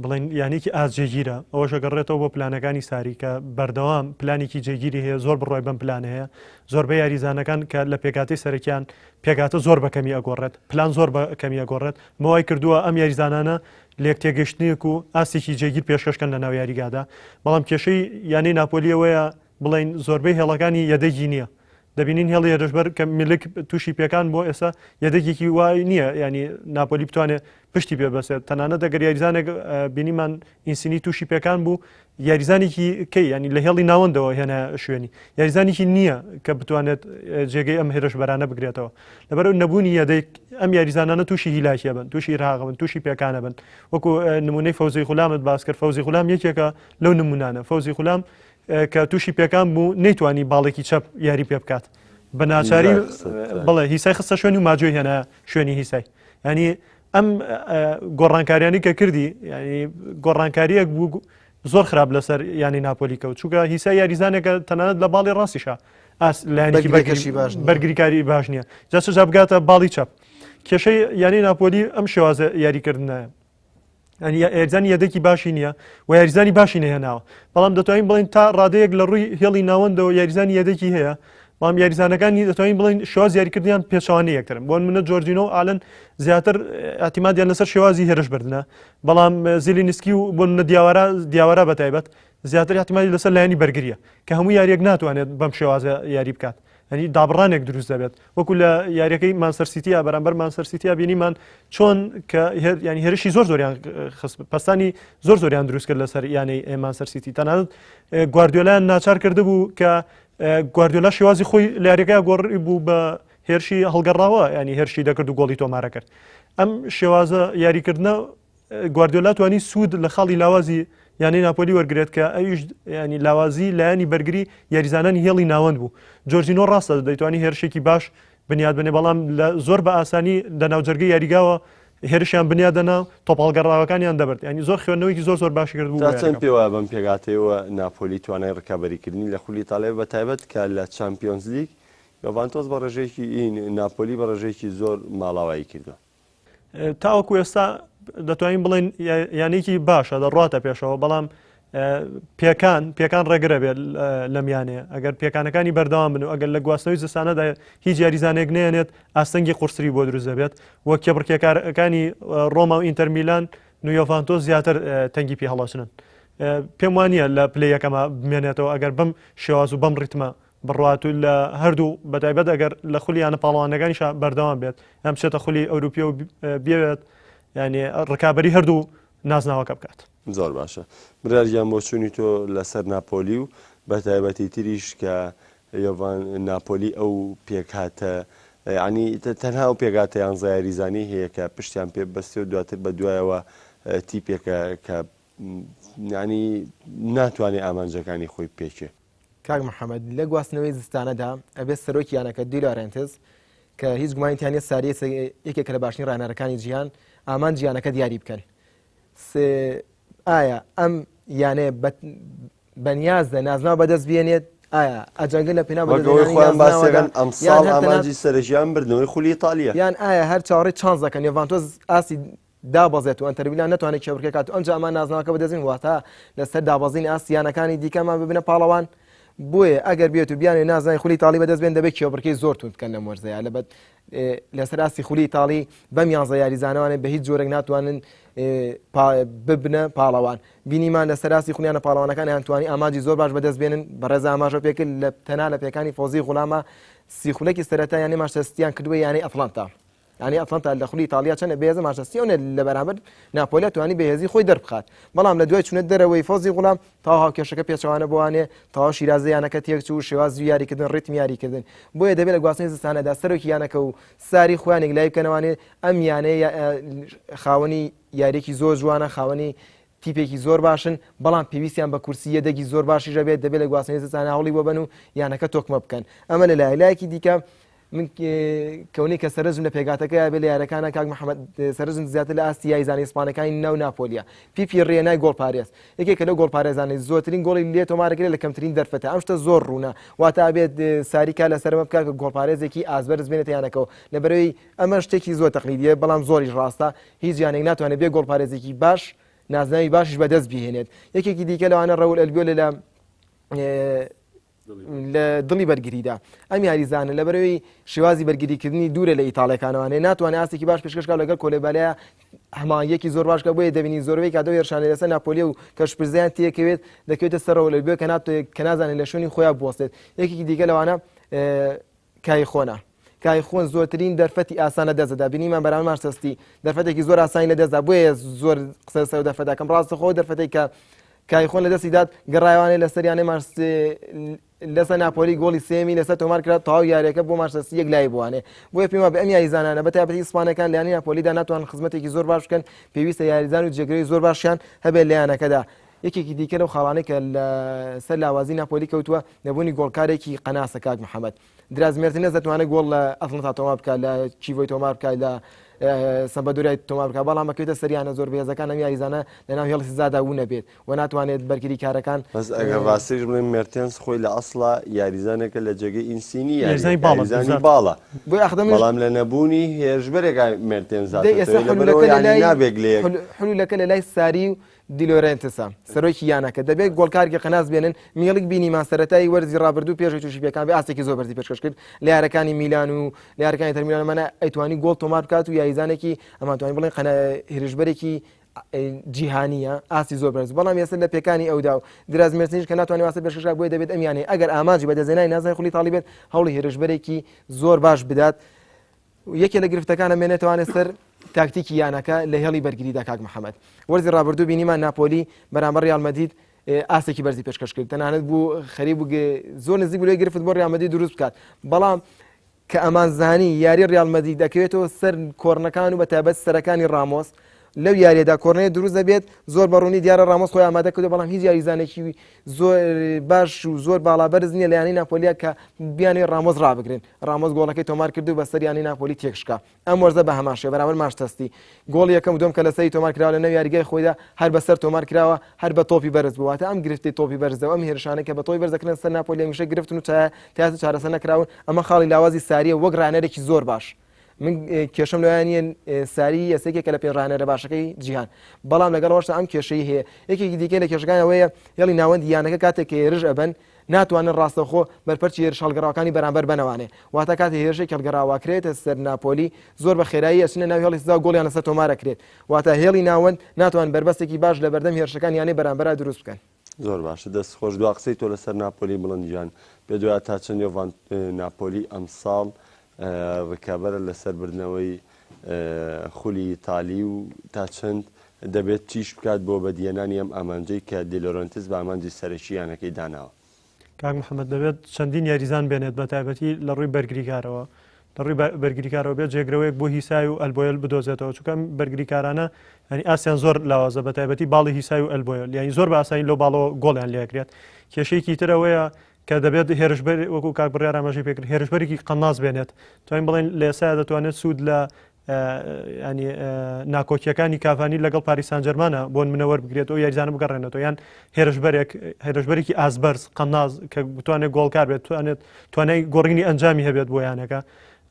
S2: بڵێین یانەیەکی ئاست جێگیرە، ئەوەش ئەگەڕێتەوە بۆ پلانەکانی ساری کە بەردەوام پلانێکی جێگیری هەیە، زۆر بڕوای بەم پلانە هەیە، زۆربەی یاریزانەکان کە لە پێکهاتەی سەرەکیان پێکهاتە زۆر بە کەمی ئەگۆڕێت، پلان زۆر بە کەمی ئەگۆڕێت، ئەمە وای کردووە ئەم یاریزانانە لێکتێگەشتنێک و ئاستێکی جێگیر پێشکەش کەن لەناو یاریگادا، بەڵام کێشەی یانەی ناپۆلی ئەوەیە بڵێین زۆربەی هێڵەکانی یەدەگی نییە، دەبینین هێڵی هێرشبەر کە میلک تووشی پێکان بۆ ئێستا یەدەگێکی وای نییە ینی ناپۆلی بتوانێت پشتی پێ بەسێت تەنانەت ئەگەر یاریزانێک بینیمان ئینسینی تووشی پێکان بوو یاریزانێکی کەی ینی لە هێڵی ناوەندەوە هێنا شوێنی یاریزانێکی نییە کە بتوانێت جێگەی ئەم هێرشبەرانە بگرێتەوە لەبەر نەبوونی یەدەیک ئەم یاریزانانە تووشی هیلاکیە بن تووشی ئیرهاق بن تووشی پێکانە بن وەکو نمونەی فەوزی غولامت باس کرد فەوزی غولام یەکێکە لەو نمونانە فەوزی غولام کە تووشی پێکان بوو نەیتوانی باڵێکی چەپ یاری پێ بکات بە ناچاری بڵێ هیسای خستە شوێنی و ماجۆی هێنا شوێنی هیسای ینی ئەم گۆڕانکاریانی کە کردی ینی گۆڕانکاریەک بوو زۆر خراپ لەسەر یانی ناپۆلی کەوت چونکە هیسا یاریزانێکە تەنانەت لە باڵی ڕاستیشە ئاس لایەنێکی
S3: بەرگریکەشی باش نییە.
S2: بەرگریکاری باش نییە جا چ جا بگاتە باڵی چەپ کێشەی یانەی ناپۆلی ئەم شێوازە یاریکردنە یعنی یاریزانی یەدەکی باشی نییە و یاریزانی باشی نەهێناوە بەڵام دەتوانین بڵێین تا ڕادەیەک لە ڕووی هێڵی ناوەندەوە یاریزانی یەدەکی هەیە. بەڵام یاریزانەکانی دەتوانین بڵێین شێوازی یاریکردنیان پێچەوانەی یەکترن. بۆ نمونە جۆرجینۆ و ئالن زیاتر ئیعتیمادیان لەسەر شێوازی هێرش بردنە، بەڵام زیلینسکی و بۆ نمونە دیاوارا دیاوارا بە تایبەت زیاتر احتیمالی لەسەر لایەنی بەرگریە کە هەموو یاریەک ناتوانێت بەم شێوازە یاری بکات ینی دابڕانێک دروست دەبێت وەکو لە یاریەکەی مانسەر سیتیا بەرامبەر مانسەر سیتیا بینیمان چۆن کە ینی هێرشی زۆر زۆریان پستانی زۆر زۆریان دروست کرد لەسەر یانەی مانسەر سیتی تەنانەت گواردیۆلایان ناچار کردبوو کە گواردیۆلا شێوازی خۆی لە یاریەکە گۆڕی بوو بە هێرشی هەڵگەڕاوە ینی هێرشی دەکرد و گۆڵی تۆمارە کرد ئەم شێوازە یاریکردنە گواردیۆلا توانی سوود لە خاڵی لاوازی یانەی ناپۆلی وەرگێت کە ئەویش ینی لاوازی لایەنی بەرگری یاریزانانی هێڵی ناوەند بوو جۆرجینۆ ڕاستە دەیتوانی هێرشێکی باش بنیاد بنێ بەڵام لە زۆر بە ئاسانی لە ناوجەرگەی یاریگاوە هێرشیان بنیاد دەنا تۆپاڵگەڕاوەکانیان دەبرد ینی زۆر خوێندنەوەیکی زۆر زۆر باشی کرد بوو
S1: تا چەند پێ وایە بەم پێکهاتەیەوە ناپۆلی توانای ڕکابەریکردنی لە خولی ئیتاڵیا بە تایبەت کە لە چامپیۆنزلیگ یۆڤانتۆس بە ڕێژەیەکی ناپۆلی بە ڕێژەیەکی زۆر ماڵاوایی کردووە.
S2: تاوەکو ئێستا دەتوانین بڵێن یانێکی باشە دەڕاتە پێشەوە بەڵام پێکان پێکان ڕێگرە بێت لەم یانەیە ئەگەر پێکانەکانی بەردەوام بن و ئەگەر لە گواستنەوەی زستانەدا هیچ یاریزانێک نێنێت ئاستەنگی قورسری بۆ دروست دەبێت و کێبڕکێکارەکانی ڕۆما و ئینتەر میلان یۆڤانتۆس زیاتر تەنگی پێ هەڵەچنن پێم وانە لە پلەی یەکەمە بمێنێتەوە ئەگەر بەم شێواز و بەم ڕیتمە بڕوات و لە هەردوو بەتایبەت ئەگەر لە خولی یانە پاڵەوانەکانیشا بەردەوام بێت یان بچێتە خولی ئەوروپیە و بێت یعنی ڕکابی هەردوو نازناوەکە بکات.
S1: زۆر باشە برار گیان بۆچوونی تۆ لەسەر ناپۆلی و بەتایبەتی تریش کە یۆڤان ناپۆلی ئەو پێکهاتە یعنی تەنها ئەو پێکهاتە یانزە یاریزانی هەیە کە پشتیان پێ بەستێ و دواتر بە دوایەوە تیپێکە کە یعنی ناتوانێ ئامانجەکانی خۆی پێکێ.
S3: کاک محەمەد لە گواستنەوەی زستانەدا ئەبێت سەرۆکی یانەکە دی لارێنتز کە هیچ گومانی تیا نیە ساری یەکێکە لە باشترین ڕاهێنەرەکانی جیهان ئامانجی یانەکە دیاری بکەن ئایا ئەم یانەیە بەنیازە نازناو بەدەست بێنێت ئایا ئەجەنگە لە پێناو
S1: بەدەستهێنانی خۆیان باسیەکەن ئەمساڵ ئامانجی سەرەکیان بردنەوەی خولی ئیتالیە
S3: یان ئایا هەر چاوەڕێی چانس دەکەن یۆڤانتۆس ئاستی دابەزێت و ئەنتەرمیلان نەتوانێت کێبڕکێ کات و ئەمجا ئەمان نازناوەکە بەدەستبێنن واتە لەسەر دابەزینی ئاستی یانەکانی دیکەمان ببنە پاڵەوان بۆیە ئەگەر بێت و بیانێ نازناوی خولی ئیتاڵی بەدەست بێن دەبێت کێبڕکێی زۆر توند بکەن لەم وەرزەیە لە لەسەر ئاستی خولی ئیتاڵی بەم یانزە یاریزانەوانێ بە هیچ جۆرێک ناتوانن ببنە پاڵەوان بینیمان لە سەراستی خولیانە پاڵەوانەکان یان توانی ئامانجی زۆر باش بەدەست بێنن بەڕێز ئاماژە پێکرد لە تەنا لە پێکانی فۆزی غوڵامە سی خولەکی سەرەتا یانەی مانچستەر سیتیان کردووە یانەی ئەتڵانتا یانەی ئەتڵەنتا لە خولی ئیتاڵیا چەندە بەهێزە مانچستەر سیتی ئەونە لە بەرامبەر ناپۆلیا توانی بەهێزی خۆی دەربخات بەڵام لە دوای چونە دەرەوەی فۆزی غوڵام تەواو هاوکێشەکە پێچەوانە بۆوانێ تەواو شیرازە یانەکە تێکچوو شێوازی یاریکردن ڕیتم یاریکردن بۆیە دەبێت لە گواستنەوەی زستانەدا سەرۆکی یانەکە و ساری خۆیان یەکلایی بکەنەوانێ ئەم یانەیە خاوەنی یاریەکی زۆر جوانە خاوەنی تیپێکی زۆر باشن بەڵام پێویستیان بە کورسی یەدەگی زۆر باشیش هەبێت دەبێت لە گواستنەوەی زستانە هەوڵی بۆ بەن و یانەکە تۆکمە بکەن ئەمە لە لایەک لایەکی دیکە من کەونەی کە سەرنجم لە پێکهاتەکەیا بێ لە یارەکانە کاک محەممەد سەرنجم زیاتر لە ئاستی یاریزانە ئیسپانەکانی ناو ناپۆلیە پیپی ڕێنای گۆڵپارێز یەکێکە لەو گۆڵپارێزانەی زۆرترین گۆڵی لێ تۆمارەکرێت لە کەمترین دەرفەتە ئەم شتە زۆر ڕوونە واتە ئەبێت ساری کار لەسەرمە بکات کە گۆڵپارێزێکی ئازبەرز بێنێتە یانەکەوە لەبەرەوەی ئەمە شتێکی زۆر تەقلیدیە بەڵام زۆریش ڕاستە هیچ یانێک ناتوانێت بێ گۆڵپارێزێکی باش نازناوی باشیش بەدەست بهێنێت یەکێکی دیکە لەوانە ڕەول ئەلبیۆ لە لە دڵی بەرگریدا ئەم یاریزانە لەبەرەوەی شێوازی بەرگریکردنی دوورە لە ئیتاڵەکانوانێ ناتوانێت ئاستێکی باش پێشکەش بکات لەگەڵ کۆلێبالیا هەماهەنگیەکی زۆر باش کە بۆیە دەبینی زۆربەی کاتەوە هێرشانە لەسەر ناپۆلی و کە شپرزەیان تێکەوێت دەکەوێتە سەرەوە لە بێ کە ناتوانێت کە نازانێت لە شوێنی خۆیان بوەستێت یەکێکی دیکە لەوانە کایخۆنە کایخۆن زۆرترین دەرفەتی ئاسان لە دەستدا بینیمان بەرامبەر مانچستەر دەرفەتێکی زۆر ئاسانی لە دەستدا بۆیە زۆر قسە لەسەر دەرفەتەکەم ڕاستەخۆ دەرفەتێک کە کایخۆن لە دەستی دات گەڕایوانێ لەسەر یانەی لەسەر ناپۆلی گۆڵی سێمی لەسەر تۆمار کرا تەواو یاریەکە بۆ مانچستەر یەک لای بوانێ بۆیە پێم وابێ ئەم یاریزانانە بە تایبەتی ئیسپانەکان لە یانەی ناپۆلیدا ناتوانن خزمەتێکی زۆر باش بکەن پێویستە یاریزان و جێگرەوەی زۆر باشیان هەبێت لە یانەکەدا یەکێکی دیکە لەو خاڵانەی کە لەسەر لاوازی ناپۆلی کەوتووە نەبوونی گۆڵکارێکی قەناسە کاک محەممەد دراز مێرتنێز دەتوانێت گۆڵ لە ئەتڵەنتا تۆمار بکات لە کیڤۆی تۆمار بکات لە سەمپدۆریای تۆمار بکات بەڵام ئەکەوێتە سەر یانە زۆر بەهێزەکان ئەم یاریزانە لەناو هێڵی سزادا ون ئەبێت و ناتوانێت بەرگری کارەکان
S1: بەس ئەگەر ڕاستیش بڵێم مێرتێنس خۆی لە ئەسڵا یاریزانێکە لە جێگەی ئینسینی
S2: یاریزانی باڵە
S1: یاریزانی
S2: بالضبط.
S1: باڵە
S3: بۆیە ئەخدە منیش
S1: بەڵام لە نەبوونی هێرشبەرێکا مێرتێنس
S3: دەی ئێستا
S1: هاتۆتەوە لەبەرئەوە
S3: حلولەکە لە
S1: یانی
S3: لای
S1: نابێت لە یەک
S3: حلولەکە لە لای ساری و. دیلۆرێنتسە سەرۆکی یانەکە دەبێت گۆڵکارێکی قەناس بێنن میڵیک بینیمان سەرەتای وەرزی ڕابردوو پێش تووشی پێکان بێ ئاستێکی زۆر بەرزی پێشکەش کرد لە یارەکانی میلان و لە یارەکانی ئینتەر میلانمانە ئەیتوانی گۆڵ تۆمار بکات و یاریزانێکی ئەمانتوانی بڵێن قەنا هێرشبەرێکی جیهانیە ئاستی زۆر بەرز بەڵام ئێستا لە پێکانی ئەودا و دراز مێرتنیش کە ناتوانێت واسە پێشکەش بۆیە دەبێت ئەم یانەیە ئەگەر ئامانجی بەدەستهێنانی نازناوی خولی ئیتاڵی بێت هەوڵی هێرشبەرێکی زۆر باش بدات یەکێ لە گرفتەکان ئەمێنێتەوانێ سەر تاکتیکی یانەکە لە هێڵی بەرگریدا کاک محەممەد وەرزی ڕابردوو بینیمان ناپۆلی بەرامبەر ریال مەدید ئاستێکی بەرزی پێشکەش کرد تەنانەت بوو خەریک بوو زۆر نزیک بوو گرفت بۆ ریال مەدید دروست بکات بەڵام کە ئەمانزانی یاری ریال مەدید دەکەوێتەوە سەر کۆرنەکان و بە تایبەت سەرەکانی ڕامۆس لەو یاریەدا کۆرنەیە دروست دەبێت زۆر بەڕوونی دیارە ڕامۆس خۆی ئامادە کردو بەڵام هیچ یاریزانێکی زۆر باش و زۆر باڵا بەرز نییە لە یانەی ناپۆلیا کە بیانەوێت ڕامۆس ڕابگرن ڕامۆس گۆڵەکەی تۆمار کرد و بەسەر یانەی ناپۆلی تێکشکا ئەم وەرزە بە هەمان شێوە بەرامبەر مانچستەر گۆڵی یەکەم و دووەم کە لەسەری تۆمار کراوە لە ناو یاریگای خۆیدا هەر بەسەر تۆمار کراوە هەر بە تۆپی بەرز بوو واتە ئەم گرفتی تۆپی بەرزە و ئەم هێرشانەی کە بە تۆپی بەرز دەکرێن سەر ناپۆلی هەمیشە گرفتن و تا ئێستا چارەسەر نەکراون ئەمە خاڵی لاوازی ساریە وەک ڕانەرێکی زۆر باش من کێشەم لەوەیان نییە ساری یەسێکێکە لە پێنج ڕاهێنەرە باشەکەی جیهان بەڵام لەگەڵ ئەوەشدا ئەم کێشەی هەیە یەکێکی دیکە لە کێشەکان ئەوەیە هێڵی ناوەندی یانەکە کاتێک کە هێرش ئەبەن ناتوانن ڕاستەوخۆ بەرپەرچی هێرش هەڵگەڕاوەکانی بەرامبەر بەنەوانێ واتە کاتێ هێرشێک هەڵگەڕاوە کرێتە سەر ناپۆلی زۆر بە خێرایی ئەچنە ناو هێڵی سزا و گۆڵیان لەسەر تۆمار ئەکرێت واتە هێڵی ناوەند ناتوان بەربەستێکی باش لە بەردەم هێرشەکان یانەی بەرامبەرا دروست بکەن.
S1: زۆر باشە دەست خۆش دوا قسەی تۆ لەسەر ناپۆلی بڵند گیان پێت وایە تا چەند یۆڤان ناپۆلی ئەمساڵ ڕکابەرە لەسەر بردنەوەی خولی ئیتالی و تا چەند دەبێت چیش بکات بۆ بەدیهێنانی ئەم ئامانجەی کە دیلۆرنتس بە ئامانجی سەرەکی یانەکەی داناوە؟
S2: کاک محەممەد دەبێت چەندین یاریزان بێنێت بە تایبەتی لە ڕووی بەرگریکارەوە لە ڕووی بەرگریکارەوە بێت جێگرەوەیەک بۆ هیسای و ئەلبۆیل بدۆزێتەوە چونکە ئەم بەرگریکارانە ینی ئاسیان زۆر لاوازە بە تایبەتی باڵی هیسای و ئەلبۆیل یعنی زۆر بە ئاسانی لەو باڵەوە گۆڵیان لێکرێت کێشەیەکی ترەوەیە کە دەبێت هێرشبەر وەکو کاک بڕیار ئاماژەی پێکرد هێرشبەرێکی قەناس بێنێت توانین بڵێن لە ئێستا دەتوانێت سوود لە ینی ناکۆکیەکانی کاڤانی لەگەڵ پاریس سانجەرمانە بۆ منە وەربگرێت و یاریزانە بگەڕێنێتەوە یان هێرشبەرێک هێرشبەرێکی ئازبەرز قەناز کە بتوانێت گۆڵکار بێت توانێت توانای گۆڕینی ئەنجامی هەبێت بۆ یانەکە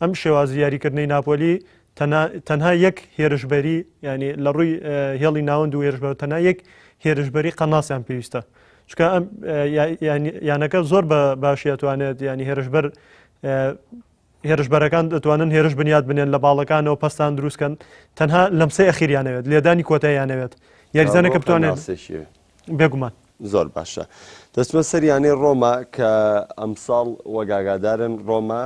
S2: ئەم شێوازی یاریکردنەی ناپۆلی تەنها یەک هێرشبەری ینی لە ڕووی هێڵی ناوەند و هێرشبەر تەنها یەک هێرشبەری قەناسیان پێویستە چونکە ئەم یانەکە زۆر بە باشی ئەتوانێت ینی هێرشبەر هێرشبەرەکان دەتوانن هێرش بنیات بنێن لە باڵەکانەوە پەستان دروستکەن تەنها لەمسەی ئەخیریانەوێت لێدانی کۆتاییانەوێت یاریزانەکە بتوانێت بێگومان.
S1: زۆر باشە دەچمە سەر یانەی ڕۆما کە ئەمساڵ وەک ئاگادارن ڕۆما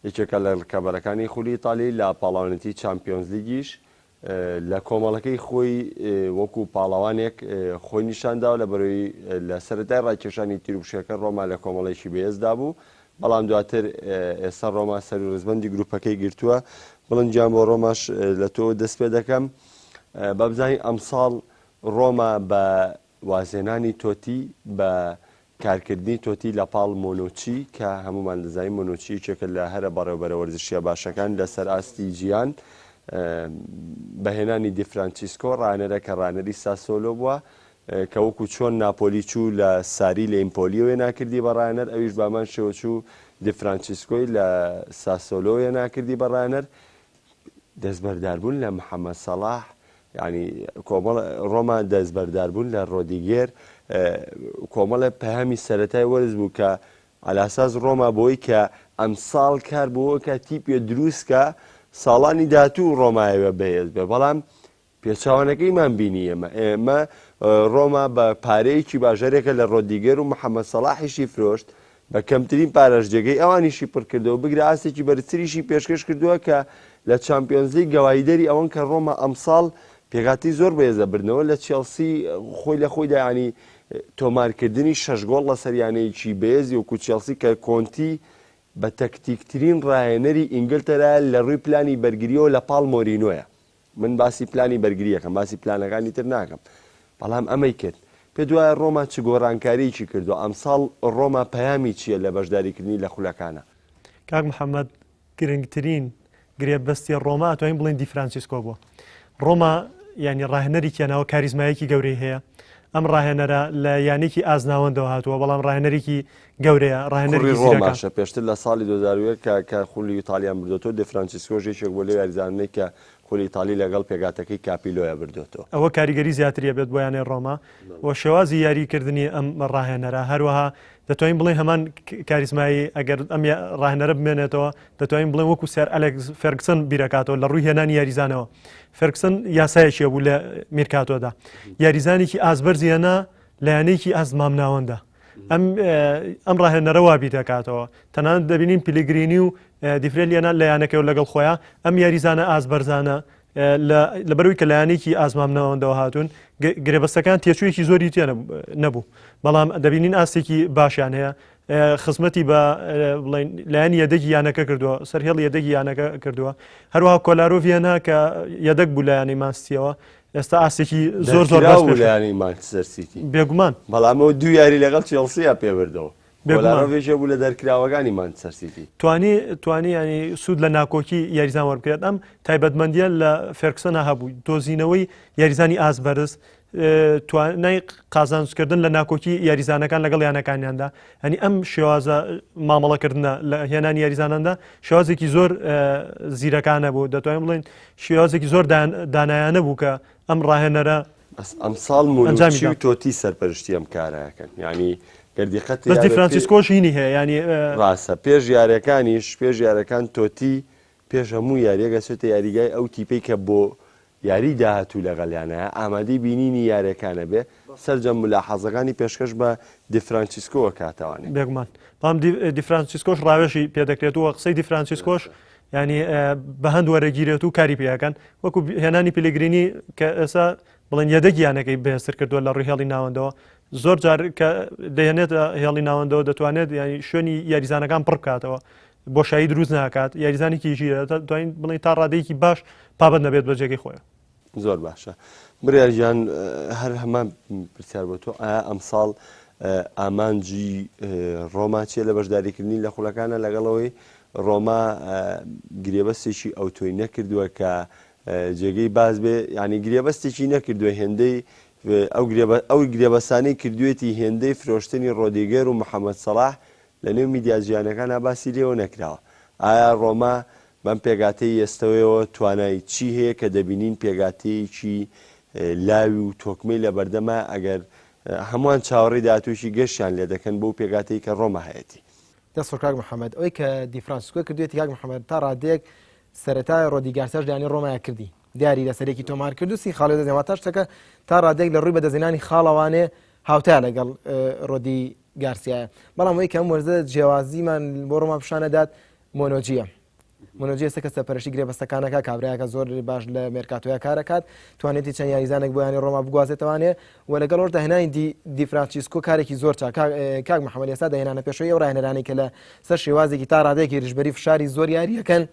S1: یەکێکە لە ڕکابەرەکانی خولی ئیتالی لە پاڵاوانێتی چامپیۆنزلیگیش لە کۆمەڵەکەی خۆی وەکو پاڵەوانێک خۆی نیشانداوە لە بەرەوەی لە سەرەتای ڕاکێشانی تیروپشکەکە ڕۆما لە کۆمەڵێکی بەهێزدا بوو بەڵام دواتر ئێستا ڕۆما سەر و ڕزبەندی گروپەکەی گرتووە بڵند گیان بۆ ڕۆماش لە تۆ دەست پێ دەکەم با بزانین ئەمساڵ ڕۆما بە وازهێنانی تۆتی بە کارکردنی تۆتی لە پاڵ مۆنۆچی کە هەموومان دەزانین مۆنۆچی یەکێکە لە هەرە بەڕێوبەرە وەرزشیە باشەکان لەسەر ئاستی جیهان بە هێنانی دیفرانچیسکۆ ڕانەرە کە ڕانەری ساسۆلۆ بووە کە وەکو چۆن ناپۆلی چوو لە ساری لە ئیمپۆلیەوە ناکردی بە ڕانەر ئەویش بامان شێوە چوو دیفرانچیسکۆی لە ساسۆلۆ ناکردی بە ڕانەر دەستبەرداربوون لە محەمەد سەڵاح یانی کۆمەڵ ڕۆما دەستبەرداربوون لە ڕۆدیگێر کۆمەڵە پەیامی سەرەتای وەرز بوو کە عەلاساس ڕۆما بۆی کە ئەمساڵ کار بۆ کە تیپێ دروستکە ساڵانی داهاتوو ڕۆمایەوە بەهێز بێ بەڵام پێچەوانەکەیمان بینی ئێمە ئێمە ڕۆما بە پارەیەکی باش هەرێکە لە ڕۆدیگەر و محەممەد سەڵاحیشی فرۆشت بە کەمترین پارەش جێگەی ئەوانیشی پڕکردەوە بگرە ئاستێکی بەرزتریشی پێشکەش کردووە کە لە چامپیۆنزلیگ گەواهیدەری ئەوەن کە ڕۆما ئەمساڵ پێکهاتەی زۆر بەهێزە بردنەوە لە چێڵسی خۆی لە خۆیدا ینی تۆمارکردنی شەش گۆڵ لەسەر یانەیەکی بەهێزی وەکو چێڵسی کە کۆنتی بە تەکتیکترین ڕاهێنەری ئینگلتەرا لە ڕووی پلانی بەرگریەوە لە پاڵ مۆرینۆیە من باسی پلانی بەرگری ئەکەم باسی پلانەکانی تر ناکەم بەڵام ئەمەی کرد پێت وایە ڕۆما چ گۆڕانکاریەکی کردوە ئەمساڵ ڕۆما پەیامی چیە لە بەشداریکردنی لە خولەکانا؟
S2: کاک محەمەد گرنگترین گرێبەستی ڕۆما ئەتوانین بڵێین دی فرانسیسکۆ بووە ڕۆما یعنی ڕاهێنەرێکیان هێناوە کاریزمایەکی گەورەی هەیە ئەم ڕاهێنەرە لە یانێکی ئازناوەندەوە هاتووە بەڵام ڕاهێنەرێکی گەورەیە ڕاهێنەرێکی
S1: کوڕی
S2: زیرەکە.
S1: ڕۆماشە پێشتر لە ساڵی 2001 کە کە خولی ئیتالیان بردۆتەوە دێ فرانچیسکۆش یەکێک بووە لەو یاریزانانەی کە خولی ئیتاڵی لەگەڵ پێکهاتەکەی کاپیلۆیا بردۆتەوە.
S2: ئەوە کاریگەری زیاتری ئەبێت بۆ یانەی ڕۆما و شێوازی یاریکردنی ئەم ڕاهێنەرە، هەروەها دەتوانین بڵێین هەمان کاریزمایی ئەگەر ئەم ڕاهێنەرە بمێنێتەوە دەتوانین بڵێن وەکو سێر ئەلێکس فێرگسن بیرەکاتەوە لە ڕووی هێنانی یاریزانەوە. فێرگسن یاسایەکی هەبوو لە میرکاتۆدا، یاریزانێکی ئاستبەرزی هێنا لە یانەیەکی ئاست مامناوەندە. ئەم ئەم ڕاهێنەرە وا بیردەکاتەوە تەنانەت دەبینین پیلیگرینی و دیفرێلیەنا لە یانەکەی و لەگەڵ خۆیان ئەم یاریزانە ئاست بەرزانە لەبەروی کە لایەنێکی ئازمام ناوەندەوە هاتوون گرێبەستەکان تێچوویەکی زۆری تێ نەبوو بەڵام دەبینین ئاستێکی باشیان هەیە خزمەتی بە بڵێن لایەنی یەدەگی یانەکە کردووە سەر هێڵی یەدەگی یانەکە کردووە هەروەها کۆلارۆڤیەنا کە یەدەک بوو لە یانەی مانستیەوە ئێستا ئاستێکی زۆر زۆر
S1: باش بوو لە یانەی مانچستەر سیتی.
S2: بێگومان.
S1: بەڵام ئەو دوو یاری لەگەڵ چێڵسیا پێبردەوە. کۆلارۆڤ یەکێک بوو لە دەرکراوەکانی مانچستەر سیتی.
S2: توانی توانی ینی سوود لە ناکۆکی یاریزان وەربگرێت ئەم تایبەتمەندیە لە فێرکسۆنا هەبوو دۆزینەوەی یاریزانی ئاست بەرز توانای قازانجکردن لە ناکۆکی یاریزانەکان لەگەڵ یانەکانیاندا هەنی ئەم شێوازە مامەڵەکردنە لە هێنانی یاریزاناندا شێوازێکی زۆر زیرەکانە بوو دەتوانین بڵێن شێوازێکی زۆر دانایانە بوو کە ئەم ڕاهێنەرە
S1: بەس ئەمساڵ مونوچی و تۆتی سەرپەرشتی ئەم کارە ئەکەن یانی گەر دیقەت
S2: بەس دی فرانسیسکۆش هینی هەیە یانی
S1: ڕاستە پێش یاریەکانیش پێش یاریەکان تۆتی پێش هەموو یاریەک ئەچێتە یاریگای ئەو تیپەی کە بۆ یاری داهاتوو لەگەڵیانایە ئامادەی بینینی یاریەکانە بێ سەرجەم ملاحەزەکانی پێشکەش بە دی فرانچیسکۆ ئەکاتەوانێ.
S2: بێگومان بەڵام دی فرانچیسکۆش ڕاوێژی پێدەکرێت و قسەی دی فرانچیسکۆش ینی بە هەند وەرەگیرێت و کاری پێەکەن وەکو هێنانی پیلگرینی کە ئێستا بڵێن یەدەگی یانەکەی بەهێزتر کردووە لە ڕووی هێڵی ناوەندەوە زۆر جار کە دەهێنێت هێڵی ناوەندەوە دەتوانێت ینی شوێنی یاریزانەکان پڕ بکاتەوە بۆشایی دروست ناکات یاریزانێکی ژیرە دوایین بڵێن تا ڕادەیەکی باش پابەند نەبێت بە جێگەی خۆی.
S1: زۆر باشە بڕیار گیان هەر هەمان پرسیار بۆ تۆ ئایا ئەمساڵ ئامانجی ڕۆما چیە لە بەشداریکردنی لە خولەکانە لەگەڵەوەی ڕۆما گرێبەستێکی ئەوتۆی نەکردووە کە جێگەی باز بێ ینی گرێبەستێکی نەکردووە هێندەی ئەو گرێبەسانی کردوێتی هێندەی فرۆشتنی ڕۆدیگەر و محەممەد سەڵاح لە نێو میدیا جیهانیەکانا باسی لێوە نەکراوە. ئایا ڕۆما بەم پێکهاتەی ئێستەوەیەوە توانای چی هەیە کە دەبینین پێکهاتەیەکی لاوی و تۆکمەی لەبەردەمە ئەگەر هەمووان چاوەڕێی داهاتوویەکی گەشیان لێدەکەن بەو پێکهاتەی کە ڕۆما هەیەتی.
S3: دەست خۆش کاک محمد ئەوەی کە دی فرانسیسکۆ کردوێتی کاک محمد تا ڕادەیەک سەرەتا ڕۆدی گارسیاش لە یانەی ڕۆمایا کردی دیاری لەسەرێکی تۆمار کرد و سی خاڵی دەستێن واتە شتەکە تا ڕادەیەک لە ڕووی بەدەستهێنانی خاڵەوانێ هاوتا لەگەڵ ڕۆدی گارسیایە بەڵام ئەوەی کە ئەم وەرزە جیاوازیمان بۆ ڕۆما پیشانەدات مۆنۆجیە مۆنۆجی ئێستا کە سەرپەرشتی گرێبەستەکانەکە کابراایەکە زۆر باش لە مێرکاتۆیا کارەکات توانێتی چەند یاریزانێک بۆ یانەی ڕۆما بگوازێتەوانێ و لەگەڵ ئەوەش داهێنانی دی دیفرانچیسکۆ کارێکی زۆر چاک کاک محەممەد ئێستا داهێنانە پێشەوەی ئەو ڕاهێنەرانەی کە لە سەر شێوازێکی تا ڕادەیەکی هێرشبەری فشاری زۆر یاریەکەن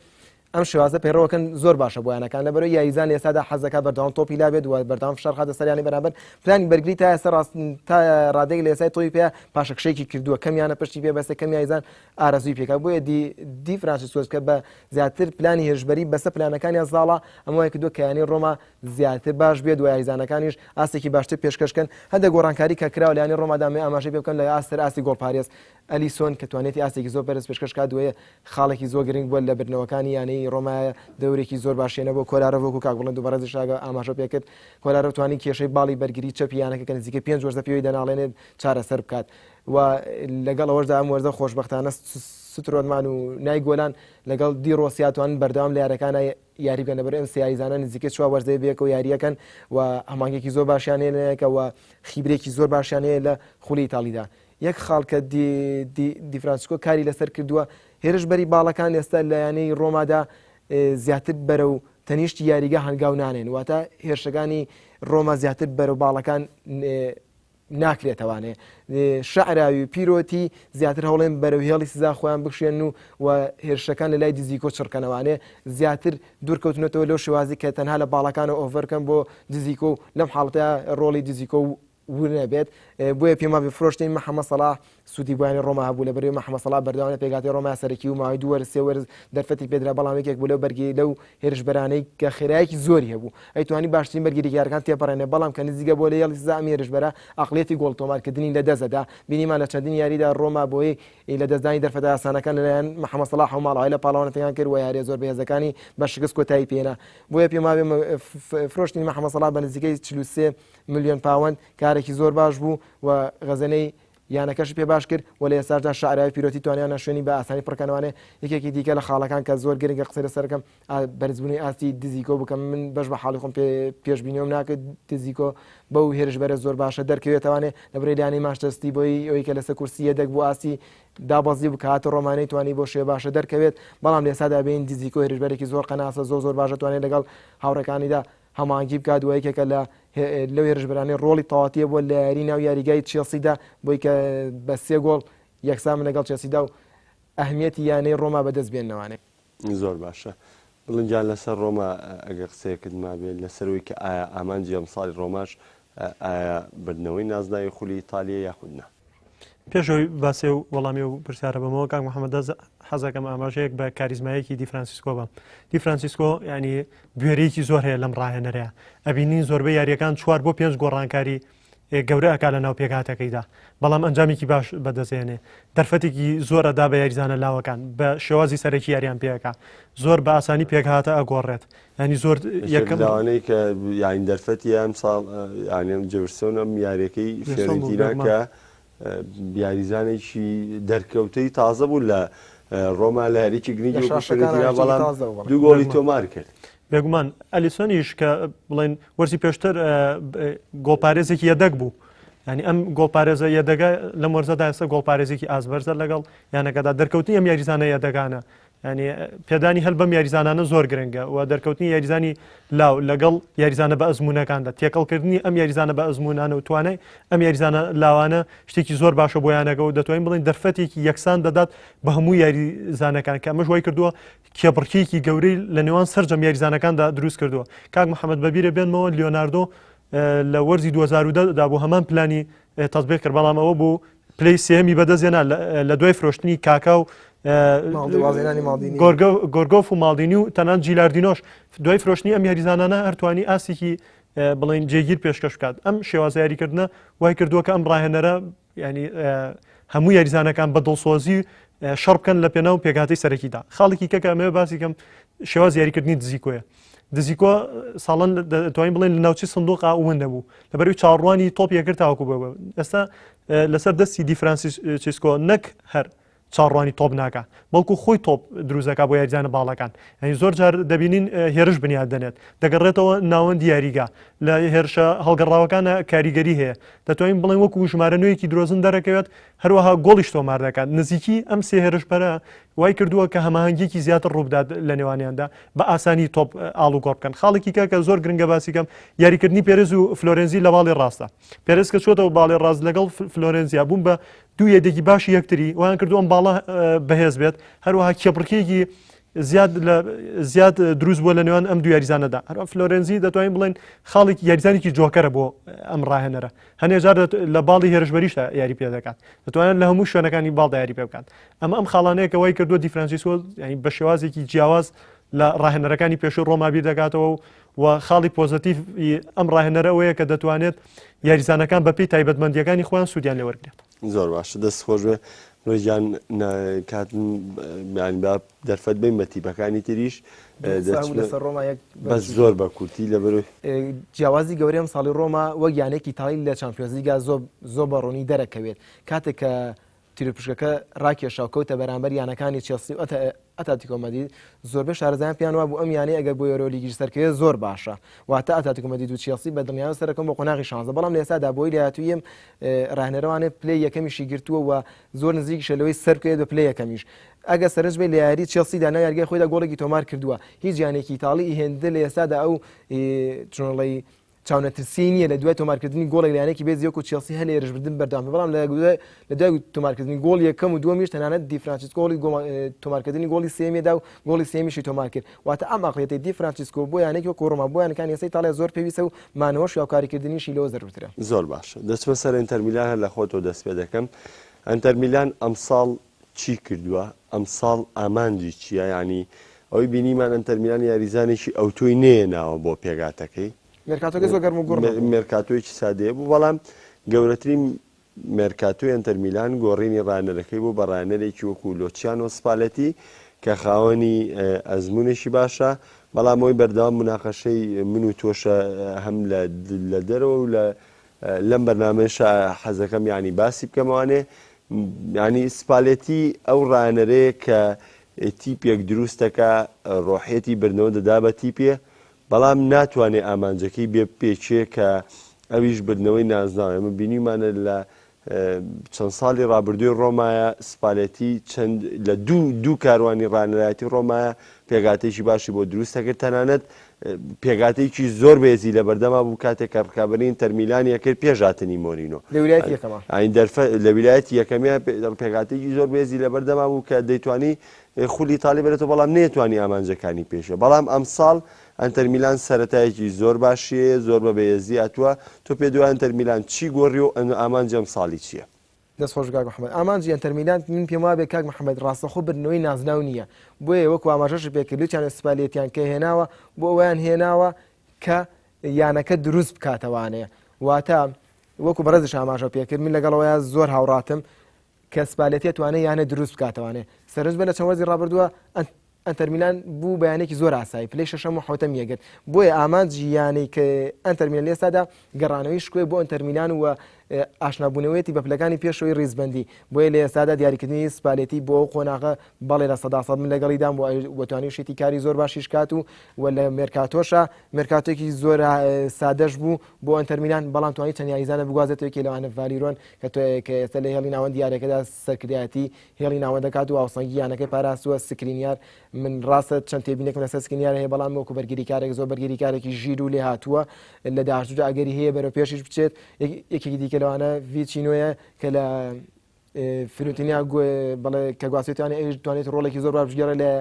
S3: ئەم شێوازە پەیڕەوەکەن زۆر باشە بۆ یانەکان لەبەرەوەی یاریزان لە ئێستادا حەز دەکات بەردەوام تۆپی لابێت و بەردەوام فشار خاتە سەر یانەی بەرامبەر پلانی بەرگری تا ئێستا ڕاست تا ڕادەیەک لە ئێستای تۆپی پێ پاشەکشەیەکی کردووە کەم یانە پشتی پێ بەستە کەم یاریزان ئارەزووی پێکا بۆیە دی دی فرانسیسکۆس کە بە زیاتر پلانی هێرشبەری بەسە پلانەکانیان زاڵە ئەمە وای کردووە کە یانەی ڕۆما زیاتر باش بێت و یاریزانەکانیش ئاستێکی باشتر پێشکەش کەن هەندێک گۆڕانکاری کە کراوە لە یانەی ڕۆمادا مێ ئاماژەی پێ بکەم لە ئاست سەر ئاستی گۆڵپارێز ئەلیسۆن کە توانێتی ئاستێکی زۆر بەرز پێشکەش کات دوێ خاڵێکی زۆر گرنگ بووە لە بردنەوەکانی یانەی ڕۆمایە دەورێکی زۆر باشێنە بۆ کۆلارۆڤ وەکو کاک بڵند و بەڕێزیش ئاماژە پێکرد کۆلارۆڤ توانی کێشەی باڵی بەرگری چەپی یانەکە کە نزیکەی پێنج وەرزە پێوەی دەناڵێنێت چارەسەر بکات و لەگەڵ ئەوەشدا ئەم وەرزە خۆشبەختانە سترۆدمان و نایگۆلان لەگەڵ دی ڕۆسیا توان بەردەوام لە یاریەکانە یاری بکەن لەبەر ئەم سێ یاریزانە نزیکەی چوار وەرزەیە بەیەکەوە یاریەکەن و هەمانگێکی زۆر باشیان هەیە لەیەکە و خیبرێکی زۆر باشیان هەیە لە خولی ئیتاڵیدا یەک خاڵ کە دی فرانسیسکۆ کاری لەسەر کردووە هێرش بەری باڵەکان ئێستا لە یانەی ڕۆمادا زیاتر بەرەو تەنیشتی یاریگا هەنگاو نانێن واتە هێرشەکانی ڕۆما زیاتر بەرەو باڵەکان ناکرێتەوانێ شەعراوی و پیرۆتی زیاتر هەوڵێن بەرەو هێڵی سزا خۆیان بکشێن و و هێرشەکان لە لای دزیکۆ چڕکەنەوانێ زیاتر دوورکەوتنەتەوە لەو شێوازی کە تەنها لە باڵەکانەوە ئۆڤەرکەن بۆ دزیکۆ و لەم حاڵەتە ڕۆڵی دزیکۆ و ونەبێت. بۆیە پێم وابێ فرۆشتنی محەممەد سەڵاح سوودی بۆ یانەی ڕۆما هەبوو، لەبەرئەوەی محەممەد سەڵاح بەردەوام لە پێکهاتەی ڕۆما سەرەکی و ماوەی دوو وەرز سێ وەرز دەرفەتی پێدرا، بەڵام یەکێک بوو لەو بەرگری لەو هێرشبەرانەی کە خێرایەکی زۆری هەبوو ئەیتوانی باشترین بەرگریکارەکان تێپەڕێنێ، بەڵام کە نزیکە بۆ لە هێڵی سزا ئەم هێرشبەرە ئەقڵیەتی گۆڵ تۆمارکردنی لەدەست دەدا، بینیمان لە چەندین یاریدا ڕۆما بۆی لەدەستدانی دەرفەتە ئاسانەکان لەلایەن محەممەد سەڵاحەوە ماڵئاوای لە پاڵەوانێتیەکان کرد و یارییە زۆر بەهێزەکانی بە شکست کۆتایی پێهێنا، بۆیە پێم وابێ فرۆشتنی محەممەد سەڵاح بە نزیکەی 43 ملیۆن پاوەند کارێکی زۆر باش بوو و غەزەنەی یانەکەشی پێ باش کرد و لە ئێستاشدا شەعراوی پیرۆتی توانیانە شوێنی بە ئاسانی پڕکەنەوانێ یەکێکی دیکە لە خاڵەکان کە زۆر گرنگە قسەی لەسەر بکەم بەرزبوونی ئاستی دزیکۆ بکەم من بەش بە حاڵی خۆم پێ پێشبینیەوەم ناکرد دزیکۆ بەو هێرشبەرە زۆر باشە دەرکەوێتوانێ لە بڕی لانی مانچستەر بۆی ئەوەی کە لەسەر کورسی یەدەک بوو ئاستی دابەزی بوو کە هاتە ڕۆمانەی توانی بۆ شێوە باشە دەرکەوێت بەڵام لە ئێستادا بین دزیکۆ هێرشبەرێکی زۆر قەناسە زۆر زۆر باشە توانێت لەگەڵ هاوڕێکانیدا هەماهەنگی بکات و یەکێکە لە لەو هێرشبەرانەی ڕۆڵی تەواوەتیە بووە لە یاری ناو یاریگای چێڵسیدا بۆی کە بە سێ گۆڵ یەکسان بن لەگەڵ چێڵسیدا و ئەهمیەتی یانەی ڕۆما بەدەست بێننەوانێ.
S1: زۆر باشە بڵند گیان لەسەر ڕۆما ئەگەر قسەیەکت مابێت لەسەر ئەوەی کە ئایا ئامانجی ئەمساڵی ڕۆماش ئایا بردنەوەی نازناوی خولی ئیتالیە یاخود نا؟
S2: پێش ئەوەی باسی و وەڵامی ئەو پرسیارە بەمەوە کاک محەممەد دەست حەزەکەم ئاماژەیەک بە کاریزمایەکی دی فرانسیسکۆ بم دی فرانسیسکۆ ینی بوێریکی زۆر هەیە لەم ڕاهێنەرەیە ئەبینین زۆربەی یاریەکان چوار بۆ پێنج گۆڕانکاری گەورە ئەک لە ناو پێکهاتەکەیدا بەڵام ئەنجامێکی باش بەدەستێنێ دەرفەتێکی زۆر ئەدا بە یاریزانە لاوەکان بە شێوازی سەرەکی یاریان پێەکە زۆر بە ئاسانی پێکهاتە ئەگۆڕێت ینی زۆر
S1: یەکەم لەوانەی کە یاین دەرفەتی ئەم ساڵ یانێم جێورسۆن ئەم یاریەکەی فێرنتینا کە یاریزانێکی دەرکەوتەی تازە بوو لە ڕۆما لە یاریی گرنگی فێرنتینا بەڵام دوو گۆڵی تۆمار کرد.
S2: بێگومان ئەلیسۆنیش کە بڵێن وەرزی پێشتر گۆڵپارێزێکی یەدەگ بوو ینی ئەم گۆڵپارێزە یەدەگە لەم وەرزەدا ئێستا گۆڵپارێزێکی ئازبەرزە لەگەڵ یانەکەدا دەرکەوتنی ئەم یاریزانە یەدەگانە یانی پێدانی هەل بەم یاریزانانە زۆر گرنگە و دەرکەوتنی یاریزانی لاو لەگەڵ یاریزانە بە ئەزموونەکاندا تێکەڵکردنی ئەم یاریزانە بە ئەزموونانە و توانای ئەم یاریزانە لاوانە شتێکی زۆر باشە بۆ یانەکە و دەتوانین بڵێین دەرفەتێکی یەکسان دەدات بە هەموو یاریزانەکان کە ئەمەش وای کردووە کێبڕکێکی گەورەی لە نێوان سەرجەم یاریزانەکاندا دروست کردووە کاک محەممەد بەبیرە بێنمەوە لیۆناردۆ لە وەرزی 2010 دا بۆ هەمان پلانی تەطبیق کرد بەڵام ئەوە بوو پلەی سێیەمی بەدەستهێنا لە دوای فرۆشتنی کاکا و گۆرگۆف و ماڵدینی و تەنان جیلاردینۆش دوای فرۆشتنی ئەم یاریزانانە هەرتوانی ئاستێکی بڵین جێگیر پێشکەش بکات ئەم شێوازە یاریکردنە وای کردووە کە ئەم ڕاهێنەرە ینی هەموو یاریزانەکان بە دڵسۆزی شەڕ بکەن لە پێناو پێکهاتەی سەرەکیدا خاڵێکی کە کە ئەمەوێ باسی کەم شێواز یاریکردنی دزیکۆیە دزیکۆ ساڵان دەتوانین بڵێن لە ناوچەی سندوق ون نەبوو لەبەروی چاوەڕوانی تۆپ یەکرد تاوەکو بوو ئێستا لەسەر دەستی دی فرانسیسکۆ نەک هەر چاڕوانی تۆپ ناکە بەڵکو خۆی تۆپ دروزەکە بۆ یاریزانە باڵەکان یعنی زۆر جار دەبینین هێرش بنیاد دەنێت دەگەڕێتەوە ناوەندی یاریگا لە هێرشە هەڵگەڕاوەکانە کاریگەری هەیە دەتوانین بڵێن وەکو ژمارە نوێیەکی درۆزن دەرەکەوێت هەروەها گۆڵیش تۆمار دەکات نزیکی ئەم سێ هێرشبەرە وای کردووە کە هەماهەنگیەکی زیاتر ڕووبدات لە نێوانیاندا بە ئاسانی تۆپ ئاڵوگۆڕ بکەن خاڵێکی کە کە زۆر گرنگە باسی کەم یاریکردنی پێرز و فلۆرێنزی لە باڵی ڕاستە پێرز کە چۆتەوە باڵی ڕاست لەگەڵ فلۆرێنزیا بوون بە دوو یەدێکی باشی یەکتری وایان کردو ئەم باڵە بەهێز بێت هەروەها کێبڕکێکی زیاد لە زیاد دروست بووە لە نێوان ئەم دوو یاریزانەدا هەروە فلۆرێنزی دەتوانین بڵێن خاڵێکی یاریزانێکی جۆکەرە بۆ ئەم ڕاهێنەرە هەنێ جار لە باڵی هێرشبەریشدا یاری پێ دەکات دەتوانێت لە هەموو شوێنەکانی باڵدا یاری پێ بکات ئەمە ئەم خاڵانەیە کە وای کردووە دیفرانسیسکۆ ینی بە شێوازێکی جیاواز لە ڕاهێنەرەکانی پێشوو ڕۆما بیر دەکاتەوە و و خاڵی پۆزەتیڤ ئەم ڕاهێنەرە ئەوەیە کە دەتوانێت یاریزانەکان بەپێی تایبەتمەندیەکانی خۆیان سوودیان لێ وەرگێت.
S1: زۆر باشە دەست خۆش بێ ڕێگیان کاتم یانی با دەرفەت بین بە تیپەکانی تریش
S3: لەسەر ڕۆما یەک
S1: بەس زۆر بە کورتی لەبەرەوەی
S3: جیاوازی گەورەی ئەم ساڵی ڕۆما وەک یانەیەکی ئیتاڵی لە چامپیۆنزلیگا زۆر زۆر بە ڕوونی دەرەکەوێت کاتێک کە تیروپشکەکە ڕاکێشا و کەوتە بەرامبەر یانەکانی چێڵسی و ئەتاتیکۆ مەدرید، زۆربەی شارەزایان پێیان وابوو ئەم یانەیە ئەگەر بۆ یۆرۆلیگیش سەرکەوێت زۆر باشە، واتە ئەتاتیکۆ مەدرید و چێڵسی بە دڵنیایەوە سەرەکەون بۆ قۆناغی شانزە، بەڵام لە ئێستادا بۆی لێهاتوویی ئەم راهێنەرەوانە پلەی یەکەمیشی گرتووە و زۆر نزیکیشە لەوەی سەربکەوێت بە پلەی یەکەمیش. ئەگەر سەرنج بەی لە یاری چێڵسیدا ناو یاریگای خۆیدا گۆڵێکی تۆمار کردووە، هیچ یانەیەکی ئیتاڵی هێندە لە ئێستادا ئەو چۆن بڵێی. چاونەترسی نییە لە دوای تۆمارکردنی گۆڵێک لە یانەیەکی بێزی وەکو چێڵسی هەر لە هێرشبردن بەردەوام بێت، بەڵام لە دوای تۆمارکردنی گۆڵی یەکەم و دووەمیش تەنانەت دی فرانچیسکۆ هەوڵی تۆمارکردنی گۆڵی سێیەمی دا و گۆڵی سێیەمیشی تۆمارکرد. واتە ئەم ئەقڵیەتەی دی فرانچیسکۆ بۆ یانەیەکی وەکو ڕۆما بۆ یانەکانی ئێستای ئیتاڵیا زۆر پێویستە و مانەوەش و هاوکاریکردنیشی لەوە زەرورترە.
S1: زۆر باشە دەچمە سەر ئینتەر میلان هەر لە خۆتەوە دەست پێ دەکەم ئەنتەر میلان ئەمساڵ چی کردووە ئەمساڵ ئامانجی چییە یانی ئەوەی بینیمان ئەنتەر میلان یاریزانێکی ئەوتۆی نەیەناوە بۆ پێگاتەکەی
S3: مێرکاتۆکەی زۆر گەرم و گوڕ نەبوو.
S1: مێرکاتۆیەکی سادەیە بوو بەڵام گەورەترین مێرکاتۆی ئەنتەر میلان گۆڕینی ڕاهێنەرەکەی بوو بە ڕاهێنەرێکی وەکو لۆچیانۆ سپالێتی کە خاوەنی ئەزموونێکی باشە بەڵام ئەوەی بەردەوام مناقەشەی من و تۆشە هەم لە دەرەوە و لە لەم بەرنامەیەشا حەزەکەم یانی باسی بکەمەوانێ یانی سپالێتی ئەو ڕاهێنەرەیە کە تیپێک دروست دەکا ڕۆحیەتی بردنەوە دەدا بە تیپێ بەڵام ناتوانێ ئامانجەکەی بێ بپێکێ کە ئەویش بردنەوەی نازناوە ئێمە بینیمانە لە چەند ساڵی ڕابردووی ڕۆمایە سپالێتی چەند لە دوو دوو کاروانی ڕانەرایەتی ڕۆمایە پێگاتێکی باشی بۆ دروست دەکرد تەنانەت پێگاتێکی زۆر بەێزی لە بەردەما بوو کاتێک کە ڕکابەری ئینتەر میلانی کرد پێش هاتنی مۆرینۆ
S3: لە ویلایەتی یەکەما
S1: ئاین دەرفە لە ویلایەتی یەکەمیان پێگاتێکی زۆر بەێزی لە بەردەما بوو کە دەیتوانی خولی ئیتاڵی بەرێتەوە بەڵام نەیتوانی ئامانجەکانی پێشێ بەڵام ئەمساڵ ئەنتەر میلان سەرەتایەکی زۆر باشی هەیە زۆر بە بەهێزی هاتووە تۆ پێت وایە ئەنتەر میلان چی گۆڕی و ئامانجی ئەمساڵی چییە؟
S3: دەست خۆش کاک محمد ئامانجی ئەنتەر میلان من پێم وابێ کاک محمد ڕاستەخۆ بردنەوەی نازناو نییە بۆیە وەکو ئاماژەشت پێکرد لوچیانۆ سپالێتیان کە هێناوە بۆ ئەویان هێناوە کە یانەکە دروست بکاتەوانەیە واتە وەکو بەڕێزش ئاماژە پێکرد من لەگەڵەوەیا زۆر هاوڕاتم کە سپالێتی توانێت یانە دروست بکاتەوانێ سەرنج بە لە چەند وەرزی ڕابردووە ئەنتەر میلان بوو بە یانەیەکی زۆر ئاسایی پلەی شەشەم و حوتەم یەگرت بۆیە ئامانجی یانەی کە ئەنتەر میلان لێستادا گەڕانەوەی شکۆی بۆ ئەنتەر میلان و ئاشنابوونەوەیەتی بە پلەکانی پێشەوەی ریزبەندی بۆیە لە ئێستادا دیاریکردنی سپالێتی بۆ ئەو قۆناغە بەڵێ 100% من لەگەڵیدام و توانیوشێتی کاری زۆر باشیش کات و و لە مێرکاتۆشە مێرکاتۆێکی زۆر سادەش بوو بۆ ئەنتەر میلان بەڵام توانی چەند یاریزانە بگوازێتەوە یەکێ لەوانە ڤالیرۆن کە کە ئێستا لە هێڵی ناوەندی یاریەکەدا سەرکردایەتی هێڵی ناوەند دەکات و هاوسەنگی یانەکەی پاراستووە سکرینیار من ڕاستە چەند تێبینێکم لەسەر سکرینیار هەیە بەڵام وەکو بەرگریکارێک زۆر بەرگریکارێکی ژیر و لێهاتووە لە داهاتوودا ئەگەری هەیە بەرەو پێشیش بچێت یەکێکی دیکە لەوانە ڤیچینۆیە کە لە فیرۆنتینا بەڵێ کە گواستویتیانە ئەویش توانێت ڕۆڵێکی زۆر باش بگێڕێت لە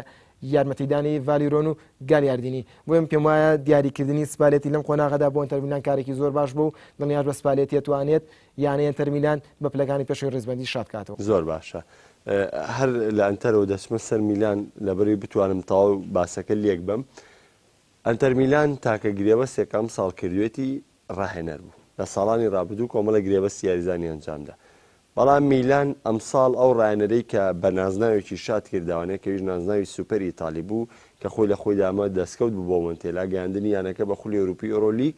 S3: یارمەتیدانی ڤالیرۆن و گالیاردینی بۆیە پێم وایە دیاریکردنی سپالێتی لەم قۆناغەدا بۆ ئەنتەرمیلان کارێکی زۆر باش بوو دڵنیاش بە سپالێتی توانێت یانەی ئەنتەرمیلان بە پلەکانی پێشەوەی ڕیزبەندی شاد کاتەوە.
S1: زۆر باشە هەر لە ئەنتەرەوە دەچمە سەر میلان لەبەرەوەی بتوانم تەواو باسەکە لێک بەم ئەنتەر میلان تاکە گرێبەستێک ئەمساڵ کردوێتی ڕاهێنەر بوو لە ساڵانی ڕابردوو کۆمەڵە گرێبەستی یاریزانی ئەنجامدا بەڵام میلان ئەمساڵ ئەو ڕاهێنەرەی کە بە نازناوێکی شاد کردوانێ کەویش نازناوی سوپەری ئیتالی بوو کە خۆی لە خۆیدا ئەمە دەستکەوت بوو بۆ مۆنتێلا گەیاندنی یانەکە بە خولی ئەوروپی یۆرۆلیگ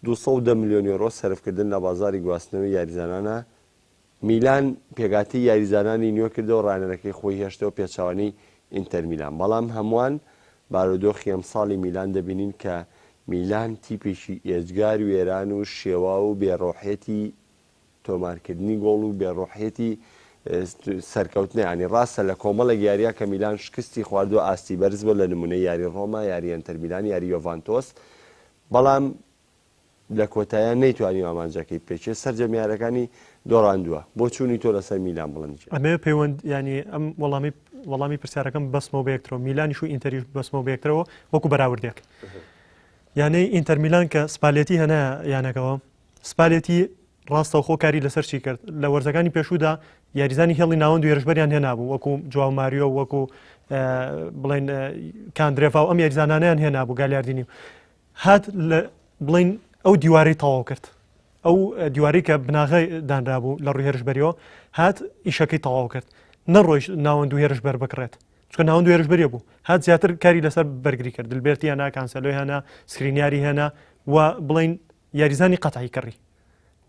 S1: 210 ملیۆن یۆرۆ سەرفکردن لە بازاڕی گواستنەوەی یاریزانانە، میلان پێکهاتەی یاریزانانی نوێ کردەوە ڕاهێنەرەکەی خۆی هێشتەوە پێچەوانەی ئینتەر میلان، بەڵام هەمووان بارودۆخی ئەمساڵی میلان دەبینین کە میلان تیپێکی ئێجگار وێران و شێواو و بێ ڕۆحیەتی تۆمارکردنی گۆڵ و بێ ڕۆحیەتی سەرکەوتنە، یانی ڕاستە لە کۆمەڵێک یارییا کە میلان شکستی خواردووە ئاستی بەرز بووە لە نمونەی یاری ڕۆما، یاری ئەنتەر میلان، یاری یۆڤانتۆس، بەڵام لە کۆتاییا نەیتوانیوە ئامانجەکەی بپێکێت، سەرجەم یارەکانی دۆڕاندووە. بۆچوونی تۆ لەسەر میلان بڵند گیان؟
S2: ئەمەوێ پەیوەند یانی ئەم وەڵامی وەڵامی پرسیارەکەم بەسمەوە بە یەکترەوە میلانیش و ئینتەریش بەسمەوە بە یەکترەوە وەکو بەراوردێک یانەی ئینتەر میلان کە سپالێتی هەنا یانەکەەوە سپالێتی ڕاستەوخۆ کاری لەسەر چی کرد لە وەرزەکانی پێشوودا یاریزانی هێڵی ناوەند و هێرشبەریان هێنابوو وەکو جواو ماریۆ وەکو بڵێن کاندرێڤا و ئەم یاریزانانیان هێنابوو گالیاردینی هات لە بڵین ئەو دیوارەی تەواو کرد ئەو دیواری کە بناغەی دانرابوو لە ڕووی هێرشبەریەوە هات ئیشەکەی تەواو کرد نەڕۆیش ناوەند و هێرشبەر بکڕێت چکە ناوەند و هێرشبەریە بوو هات زیاتر کاری لەسەر بەرگری کرد دلبێرتی هێنا کانسەلۆی هێنا سکرینیاری هێنا و بڵین یاریزانی قەتعی کڕی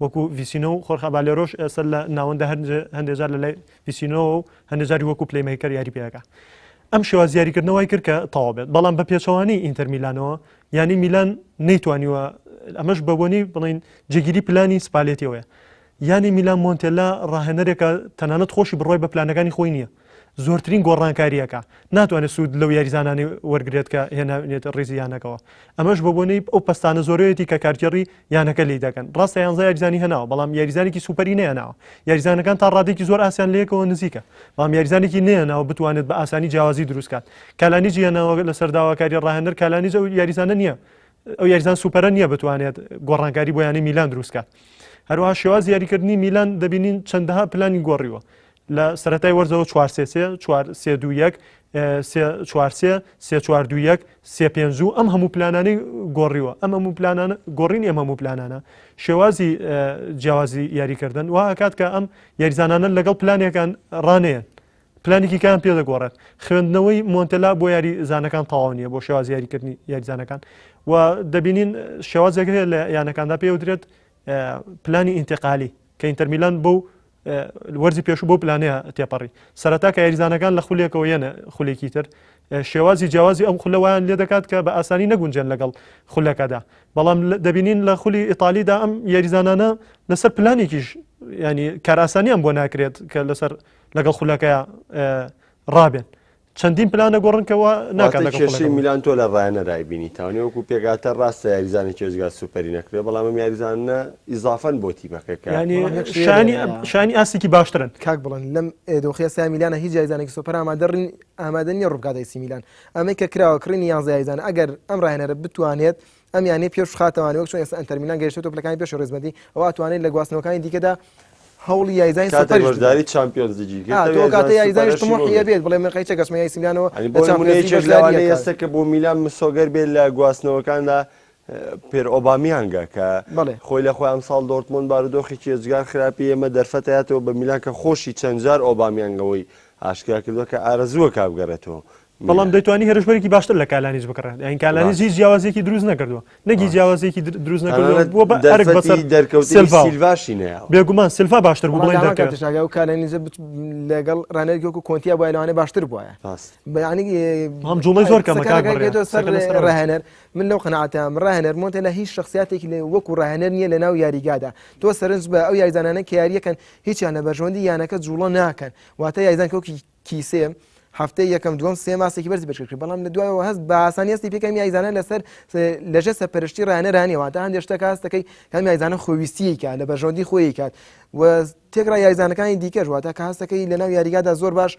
S2: وەکو ڤیسینۆ و خۆرخا بالێرۆش ئێستا لە ناوەندە هەندێک جار لە لای ڤیسینۆ و هەندێک جاری وەکو playmaker یاری پێەکە ئەم شێواز یاریکردنەوەی کرد کە تەواو بێت بەڵام بە پێچەوانەی ئینتەر میلانەوە یانی میلان نەیتوانیوە ئەمەش بەبۆنی بڵین جێگیری پلانی سپالێتیەوەیە یانی میلان مۆنتێلا ڕاهێنەرێکە تەنانەت خۆشی بڕای بە پلانەکانی خۆی نییە. زۆرترین گۆڕانکارییەکە ناتوانێت سوود لەو یاریزانانەی وەرگێت کە هێناوێتە ڕیزی یانەکەوە ئەمەش بە بۆنەی ئەو پەستانە زۆرەیەتی کە کارگێڕی یانەکە لی دەکەن ڕاستە یانزە یاریزانی هێناوە بەڵام یاریزانێکی سوپەری نەیاناوە یاریزانەکان تا ڕادێکی زۆر ئاسیان لەیەکەوە نزیکە بەڵام یاریزانێکی نەیاناوە بتوانێت بە ئاسانی جیاوازی دروستکات کالانیجی هێناوە لەسەر داواکاری ڕاهێنەر کالانیج ئەو یاریزانە نییە ئەو یاریزان سوپەرە نییە بتوانێت گۆڕانکاری بۆ یانەی میلان دروستکات هەروەها شێوازی یاریکردنی میلان دەبینین چەندەها پلانی گۆڕیوە لە سەرەتای وەرزەوە 4 سێ سێ 4 سێ دوو یەک سێ 4 سێ سێ 4 دوو یەک سێ پێنج و ئەم هەموو پلانانەی گۆڕیوە ئەم هەموو پلانانە گۆڕینی ئەم هەموو پلانانە شێوازی جیاوازی یاریکردن وا ئەکات کە ئەم یاریزانانە لەگەڵ پلانێکان ڕانەیەن پلانێکی کان پێ دەگۆڕێت خوێندنەوەی مۆنتەلا بۆ یاریزانەکان تەواو نییە بۆ شێوازی یاریکردنی یاریزانەکان و دەبینین شێوازێک هەیە لە یانەکاندا پێ وترێت پلانی ئینتقالی کە ئینتەرمیلان بۆ وەرزی پێشوو بۆ پلانەیە تێپەڕی سەرەتا کە یاریزانەکان لە خولێکەوە یەنە خولێکی تر شێوازی جیاوازی ئەم خولە وایان لێ دەکات کە بە ئاسانی نەگونجێن لەگەڵ خولەکەدا بەڵام دەبینین لە خولی ئیتالیدا ئەم یاریزانانە لەسەر پلانێکیش ینی کارئاسانیان بۆ ناکرێت کە لەسەر لەگەڵ خولەکەیا ڕابێن چەندین پلان دەگۆڕن کە وا ناکات
S1: واتە
S2: لەگەڵ
S1: کێشەی
S2: خولەکە بن.
S1: میلان تۆ لە ڕایەنەرای بینی تاوانێ وەکو پێکهاتە ڕاستە یاریزانێکی ئێجگار سوپەری نەکرێ بەڵام ئەم یاریزانانە ئیزافەن بۆ تیپەکە کە
S2: یانی
S3: بەڵام یەک شتێ
S2: شایانی
S3: لێرەیە.
S2: شایانی ئاستێکی باشترن.
S3: کاک بڵند لەم دۆخی ئێستای میلانە هیچ یاریزانێکی سوپەر ئامادە ڕین ئامادە نییە ڕووبکاتە ئەیسی میلان ئەمەی کە کراوە کڕینی یانزە یاریزانە ئەگەر ئەم ڕاهێنەرە بتوانێت ئەم یانەیە پێش بخاتەوانێ وەک چۆن ئێستا ئەنتەر میلان گەیشتۆتە پلەکانی پێش ڕیزبەندی ئەوە ئەتوانێت لە گواستنەوەکانی دیکەدا هەوڵی یاریزانی
S1: کاتێک
S3: سوپەریش بدات.
S1: بەشداری چامپیۆنز لیگی کرد
S3: ئا
S1: ئەو
S3: تۆ ئەو کاتە
S1: یاریزان
S3: یاریزانیش
S1: سوپەرەشی بۆ
S3: تموحی
S1: بێت.
S3: ئەبێت بڵێ من قەیچە گەشتمە یاری میلانەوە
S1: یانی
S3: لە
S1: بۆ نمونە
S3: چامپیۆنز لیگ
S1: یەکێک
S3: بەشداری
S1: لەوانەیە
S3: ئەکات.
S1: ئێستا کە بۆ میلان مسۆگەر بێت لە گواستنەوەکاندا پێر ئۆبامیانگە کە
S3: بەڵێ.
S1: خۆی لە خۆی ئەمساڵ دۆرتمۆند بارودۆخێکی ئێجگار خراپی ئێمە دەرفەت ئەیاتەوە بە میلان کە خۆشی چەند جار ئۆبامیانگەوەی ئاشکرا کردووە کە ئارەزووە کا بگەڕێتەوە
S2: بەڵام دەیتوانی هێرشبەرێکی باشتر لە کالانیج بکڕێت یان کالانیج هیچ جیاوازیەکی دروست نەکردووە نەگی جیاوازیەکی دروست نەکردووە بووە بە ئەرک بەسەر
S1: دەرکەوتنی سیلڤاشی نەیاوە
S2: بێگومان سیلڤا باشتر بوو بڵێن دەرکەوت
S3: ئەو کالانیج لەگەڵ ڕانەرێکی وەکو کۆنتیا بووە لەوانەیە باشتر بووایە یعنی
S2: بەڵام جوڵەی زۆر کەمە کاک
S3: سەر ڕاهێنەر من لەو قەناعەتام ڕاهێنەر مۆنتێلا هیچ شخصیاتێکی لە وەکو ڕاهێنەر نییە لە ناو یاریگادا تۆ سەرنج بە ئەو یاریزانانە کە یاریەکەن هیچیان لە بەرژەوەندی یانەکە جوڵە ناکەن واتە یاریزان کۆکی کیسێ هەفتەی یەکەم دووەم سێ ماسێکی بەرزی پێشکەش کرد بەڵام لە دوایەوە هەست بە ئاسانی هەستی پێکەم یاریزانە لەسەر لەژێر سەرپەرشتی ڕاهێنەرانی واتە هەندێک شتەکە هەستەکەی کام یاریزانە خۆویستیی کات لە بەرژەوەندی خۆی کات و تێکڕا یاریزانەکانی دیکەش واتە کە هەستەکەی لەناو یاریگادا زۆر باش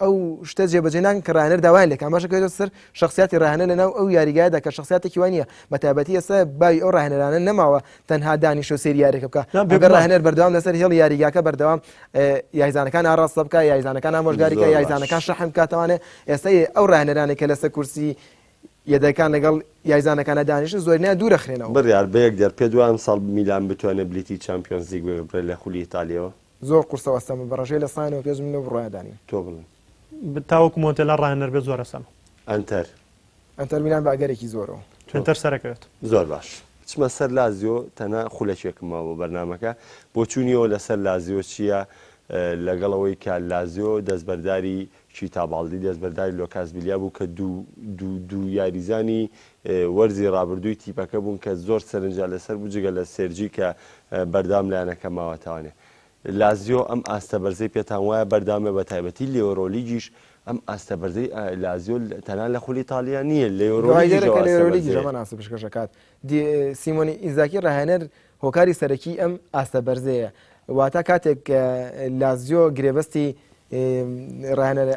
S3: ئەو شتە جێبەجێ ناکەن کە ڕاهێنەر داوایان لێکا ئەمەش کەوێتە سەر شخصیاتی ڕاهێنەر لەناو ئەو یاریگایدا کە شخصیاتێکی وانە بە تایبەتی ئێستا باوی ئەو ڕاهێنەرانە نەماوە تەنها دانیشە و سەیری یاریەکە بکە ئەگەر ڕاهێنەر بەردەوام لەسەر هێڵی یاریگاکە بەردەوام یاریزانەکان ئاڕاستە بکە یاریزانەکان ئامۆژگاری کە یاریزانەکان شەحن بکاتەوانێ ئێستا ئەو ڕاهێنەرانەی کە لەسەر کورسی یەدەکان لەگەڵ یاریزانەکانە دانیشن زۆرینەیان دوورەخرێنەوە.
S1: بڕیار بە یەک دەر پێت وایە ئەمساڵ میلان بتوانێت بلیتی چامپیۆنزلیگ ببڕێت لە خولی ئیتالیەوە؟
S3: زۆر قورسە و ئەستەمە بە ڕێژەی لە سایەنەوە پێش من لەو بڕوایەدا نیم.
S1: تۆ بڵێ.
S2: تاوەکو مۆنتێلا ڕاهێنەر بێت زۆر ئەستەمە.
S1: ئەنتەر.
S3: ئەنتەر میلان بە ئەگەرێکی زۆرەوە.
S2: ئەنتەر سەرەکەوێت.
S1: زۆر باش بچمە سەر لازیۆ تەنها خولەکێکم ماوە بۆ بەرنامەکە بۆچوونی ئەوە لەسەر لازیۆ چییە لەگەڵ ئەوەی کە لازیۆ دەستبەرداری کیتا باڵدی دەستبەرداری لۆکاس بیلیا بوو کە دوو دوو دوو یاریزانی وەرزی ڕابردووی تیپەکە بوون کە زۆر سەرنجیان لەسەر بوو جگە لە سێرجی کە بەردەوام لە یانەکە ماوەتەوانێ لازیۆ ئەم ئاستە بەرزەی پێتان وایە بەردەوامە بە تایبەتی لە یۆرۆلیگیش ئەم ئاستە بەرزەی لازیۆ تەنها لە خولی ئیتالیا نییە لە یۆرۆلیگیش
S3: ئەو ئاستە بەرزەیە. هەمان ئاست پێشکەش ئەکات. سیمۆنی ئینزاکی ڕاهێنەر هۆکاری سەرەکی ئەم ئاستە بەرزەیە واتە کاتێک لازیۆ گرێبەستی ڕاهێنەر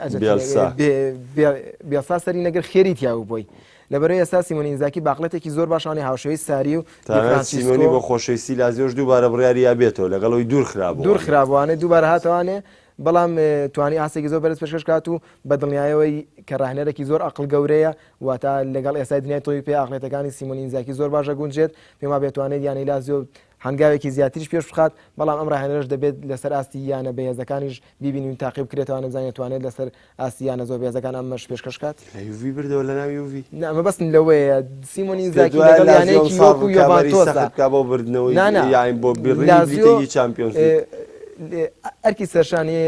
S3: بێلسا سەری نەگر خێری تیاو بۆی لەبەرەی ئێستا سیمۆنی ئینزاکی باقلەتێکی زۆر باشانی هاوشێوەی ساری و
S1: سیمۆنی بۆ خۆشەویستی لازیۆش دووبارە بڕیاری یا بێتەوە لەگەڵ ئەوی دوور خرابوو
S3: دوور خرابوانێ دووبارە هاتەوانێ بەڵام توانی ئاستێکی زۆر بەرز پێشکەش کات و بە دڵنیایەوەی کە ڕاهێنەرێکی زۆر ئەقڵ گەورەیە واتە لەگەڵ ئێستای دنیای تۆپی پێ ئەقڵێتەکانی سیمۆنی ئینزاکی زۆر باش دەگونجێت پێم وابێت توانێت یانەی لازیۆ هەنگاوێکی زیاتریش پێش بخات بەڵام ئەم ڕاهێنەرەش دەبێت لەسەر ئاستی یانە بەهێزەکانیش بیبینین و تاقی بکرێتەوە نەبزانێت توانێت لەسەر ئاستی یانە زۆر بەهێزەکان ئەمەش پێشکەش کات.
S1: لە یوڤی بردەوە لە ناو یوڤی.
S3: نا مەبەستم لەوەیە سیمۆن ئینزاکی لەگەڵ یانەیەکی وەکو یۆڤانتۆسدا
S1: بکا بۆ بردنەوەی یان بۆ بڕینی بلیتێکی چامپیۆنز لیگ.
S3: ئەرکی سەرشانی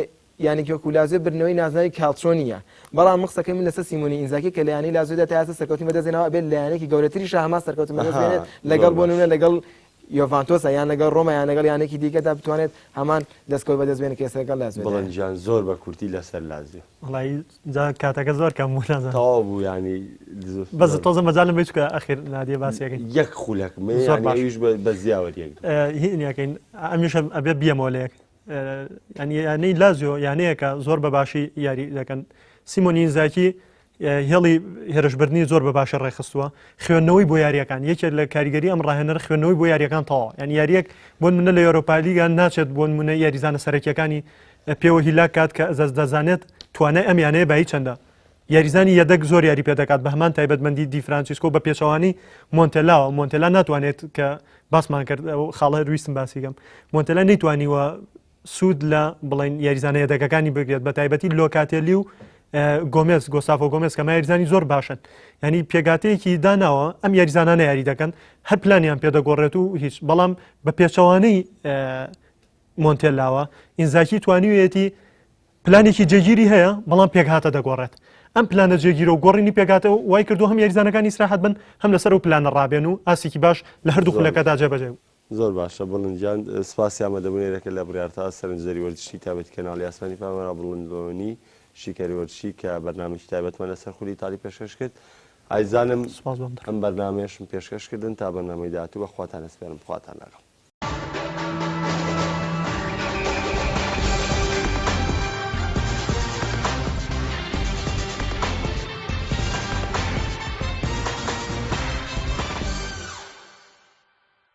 S3: یانێکی وەکو لازیۆ بردنەوەی نازناوی کالچۆ نییە بەڵام من قسەکەی من لەسەر سیمۆنی ئینزاکی کە لە یانەی لازیۆدا تا ئێستا سەرکەوتنی بەدەستهێناوە ئەبێت لە یانەیەکی گەورەتریشا هەمان سەرکەوتن بەدەست بێنێت لەگەڵ بۆ نمونە لەگەڵ یۆڤانتۆسە یان لەگەڵ ڕۆما یان لەگەڵ یانێکی دیکەدا بتوانێت هەمان دەستکەوت بەدەست بێنێت کە ئێستا لەگەڵ لازیۆ
S1: بڵند گیان زۆر بە کورتی لەسەر لازیۆ.
S2: وەڵایی جا کاتەکە زۆر کەم بوو نازانم.
S1: تەواو بوو یانی
S2: بەس تۆزە مەجالم بەی چونکە ئەخیر نادیە باسی ئەکەین.
S1: یەک خولەک زۆر باش ئەویش بە زیاوەر یەک
S2: هین ئەکەین ئەمیش ئەبێ بیەمەوە لە یەک یانی یانەی لازیۆ یانەیەکە زۆر بە باشی یاری دەکەن سیمۆنی ئینزاکی هێڵی هێرشبردنی زۆر بە باشی ڕێکخستووە خوێندنەوەی بۆ یاریەکان یەکێک لە کاریگەری ئەم ڕاهێنەر خوێندنەوەی بۆ یاریەکان تەواو یان یاریەک بۆ منە لە یۆرۆپالیگا ناچێت بۆ منە یاریزانە سەرەکیەکانی پێوە هیلاک کات کە ئەزەز دەزانێت توانای ئەم یانەیە بایی چەندە یاریزانی یەدەگ زۆر یاری پێدەکات بە هەمان تایبەتمەندی دی فرانچیسکۆ بە پێچەوانی مۆنتێلاوە مۆنتێلا ناتوانێت کە باسمان کرد خاڵە ویستم باسیگەم مۆنتێلا نەیتوانیوە سوود لە بڵین یاریزانە یەدەگەکانی بگرێت بە تایبەتی لۆکاتێلی و گۆمێز گۆسافۆ گۆمێز کەمە یاریزانی زۆر باشن ینی پێگاتەیەکی داناوە ئەم یاریزانانە یاری دەکەن هەر پلانیان پێدەگۆڕێت و هیچ بەڵام بە پێچەوانەی مۆنتێلاوە ئینزاکی توانیویەتی پلانێکی جێگیری هەیە بەڵام پێکهاتە دەگۆڕێت ئەم پلانە جێگیرە و گۆڕینی پێکهاتە وای کردو هەم یاریزانەکانی ئیسراحەت بن هەم لەسەر ئەو پلانە ڕابێن و ئاستێکی باش لە هەردوو خولەکەدا جێبەجێ
S1: زۆر باشە بڵند گیان سپاسی ئامادەبوونێرەکە لە بڕیارتا سەرنجدەری وەرزشی تایبەتی کەناڵی ئاسمانی پامەرا بڵند لۆنی شیکەری وەرزشی کە بەرنامەکی تایبەتمان لەسەر خولی ئیتالی پێشکەش کرد ئایزانم
S2: سپاس بۆم
S1: ئەم بەرنامەیەشم پێشکەش کردن تا بەرنامەی داهاتوو بە خواتان ئەسپێرم خواتان لەگەڵ.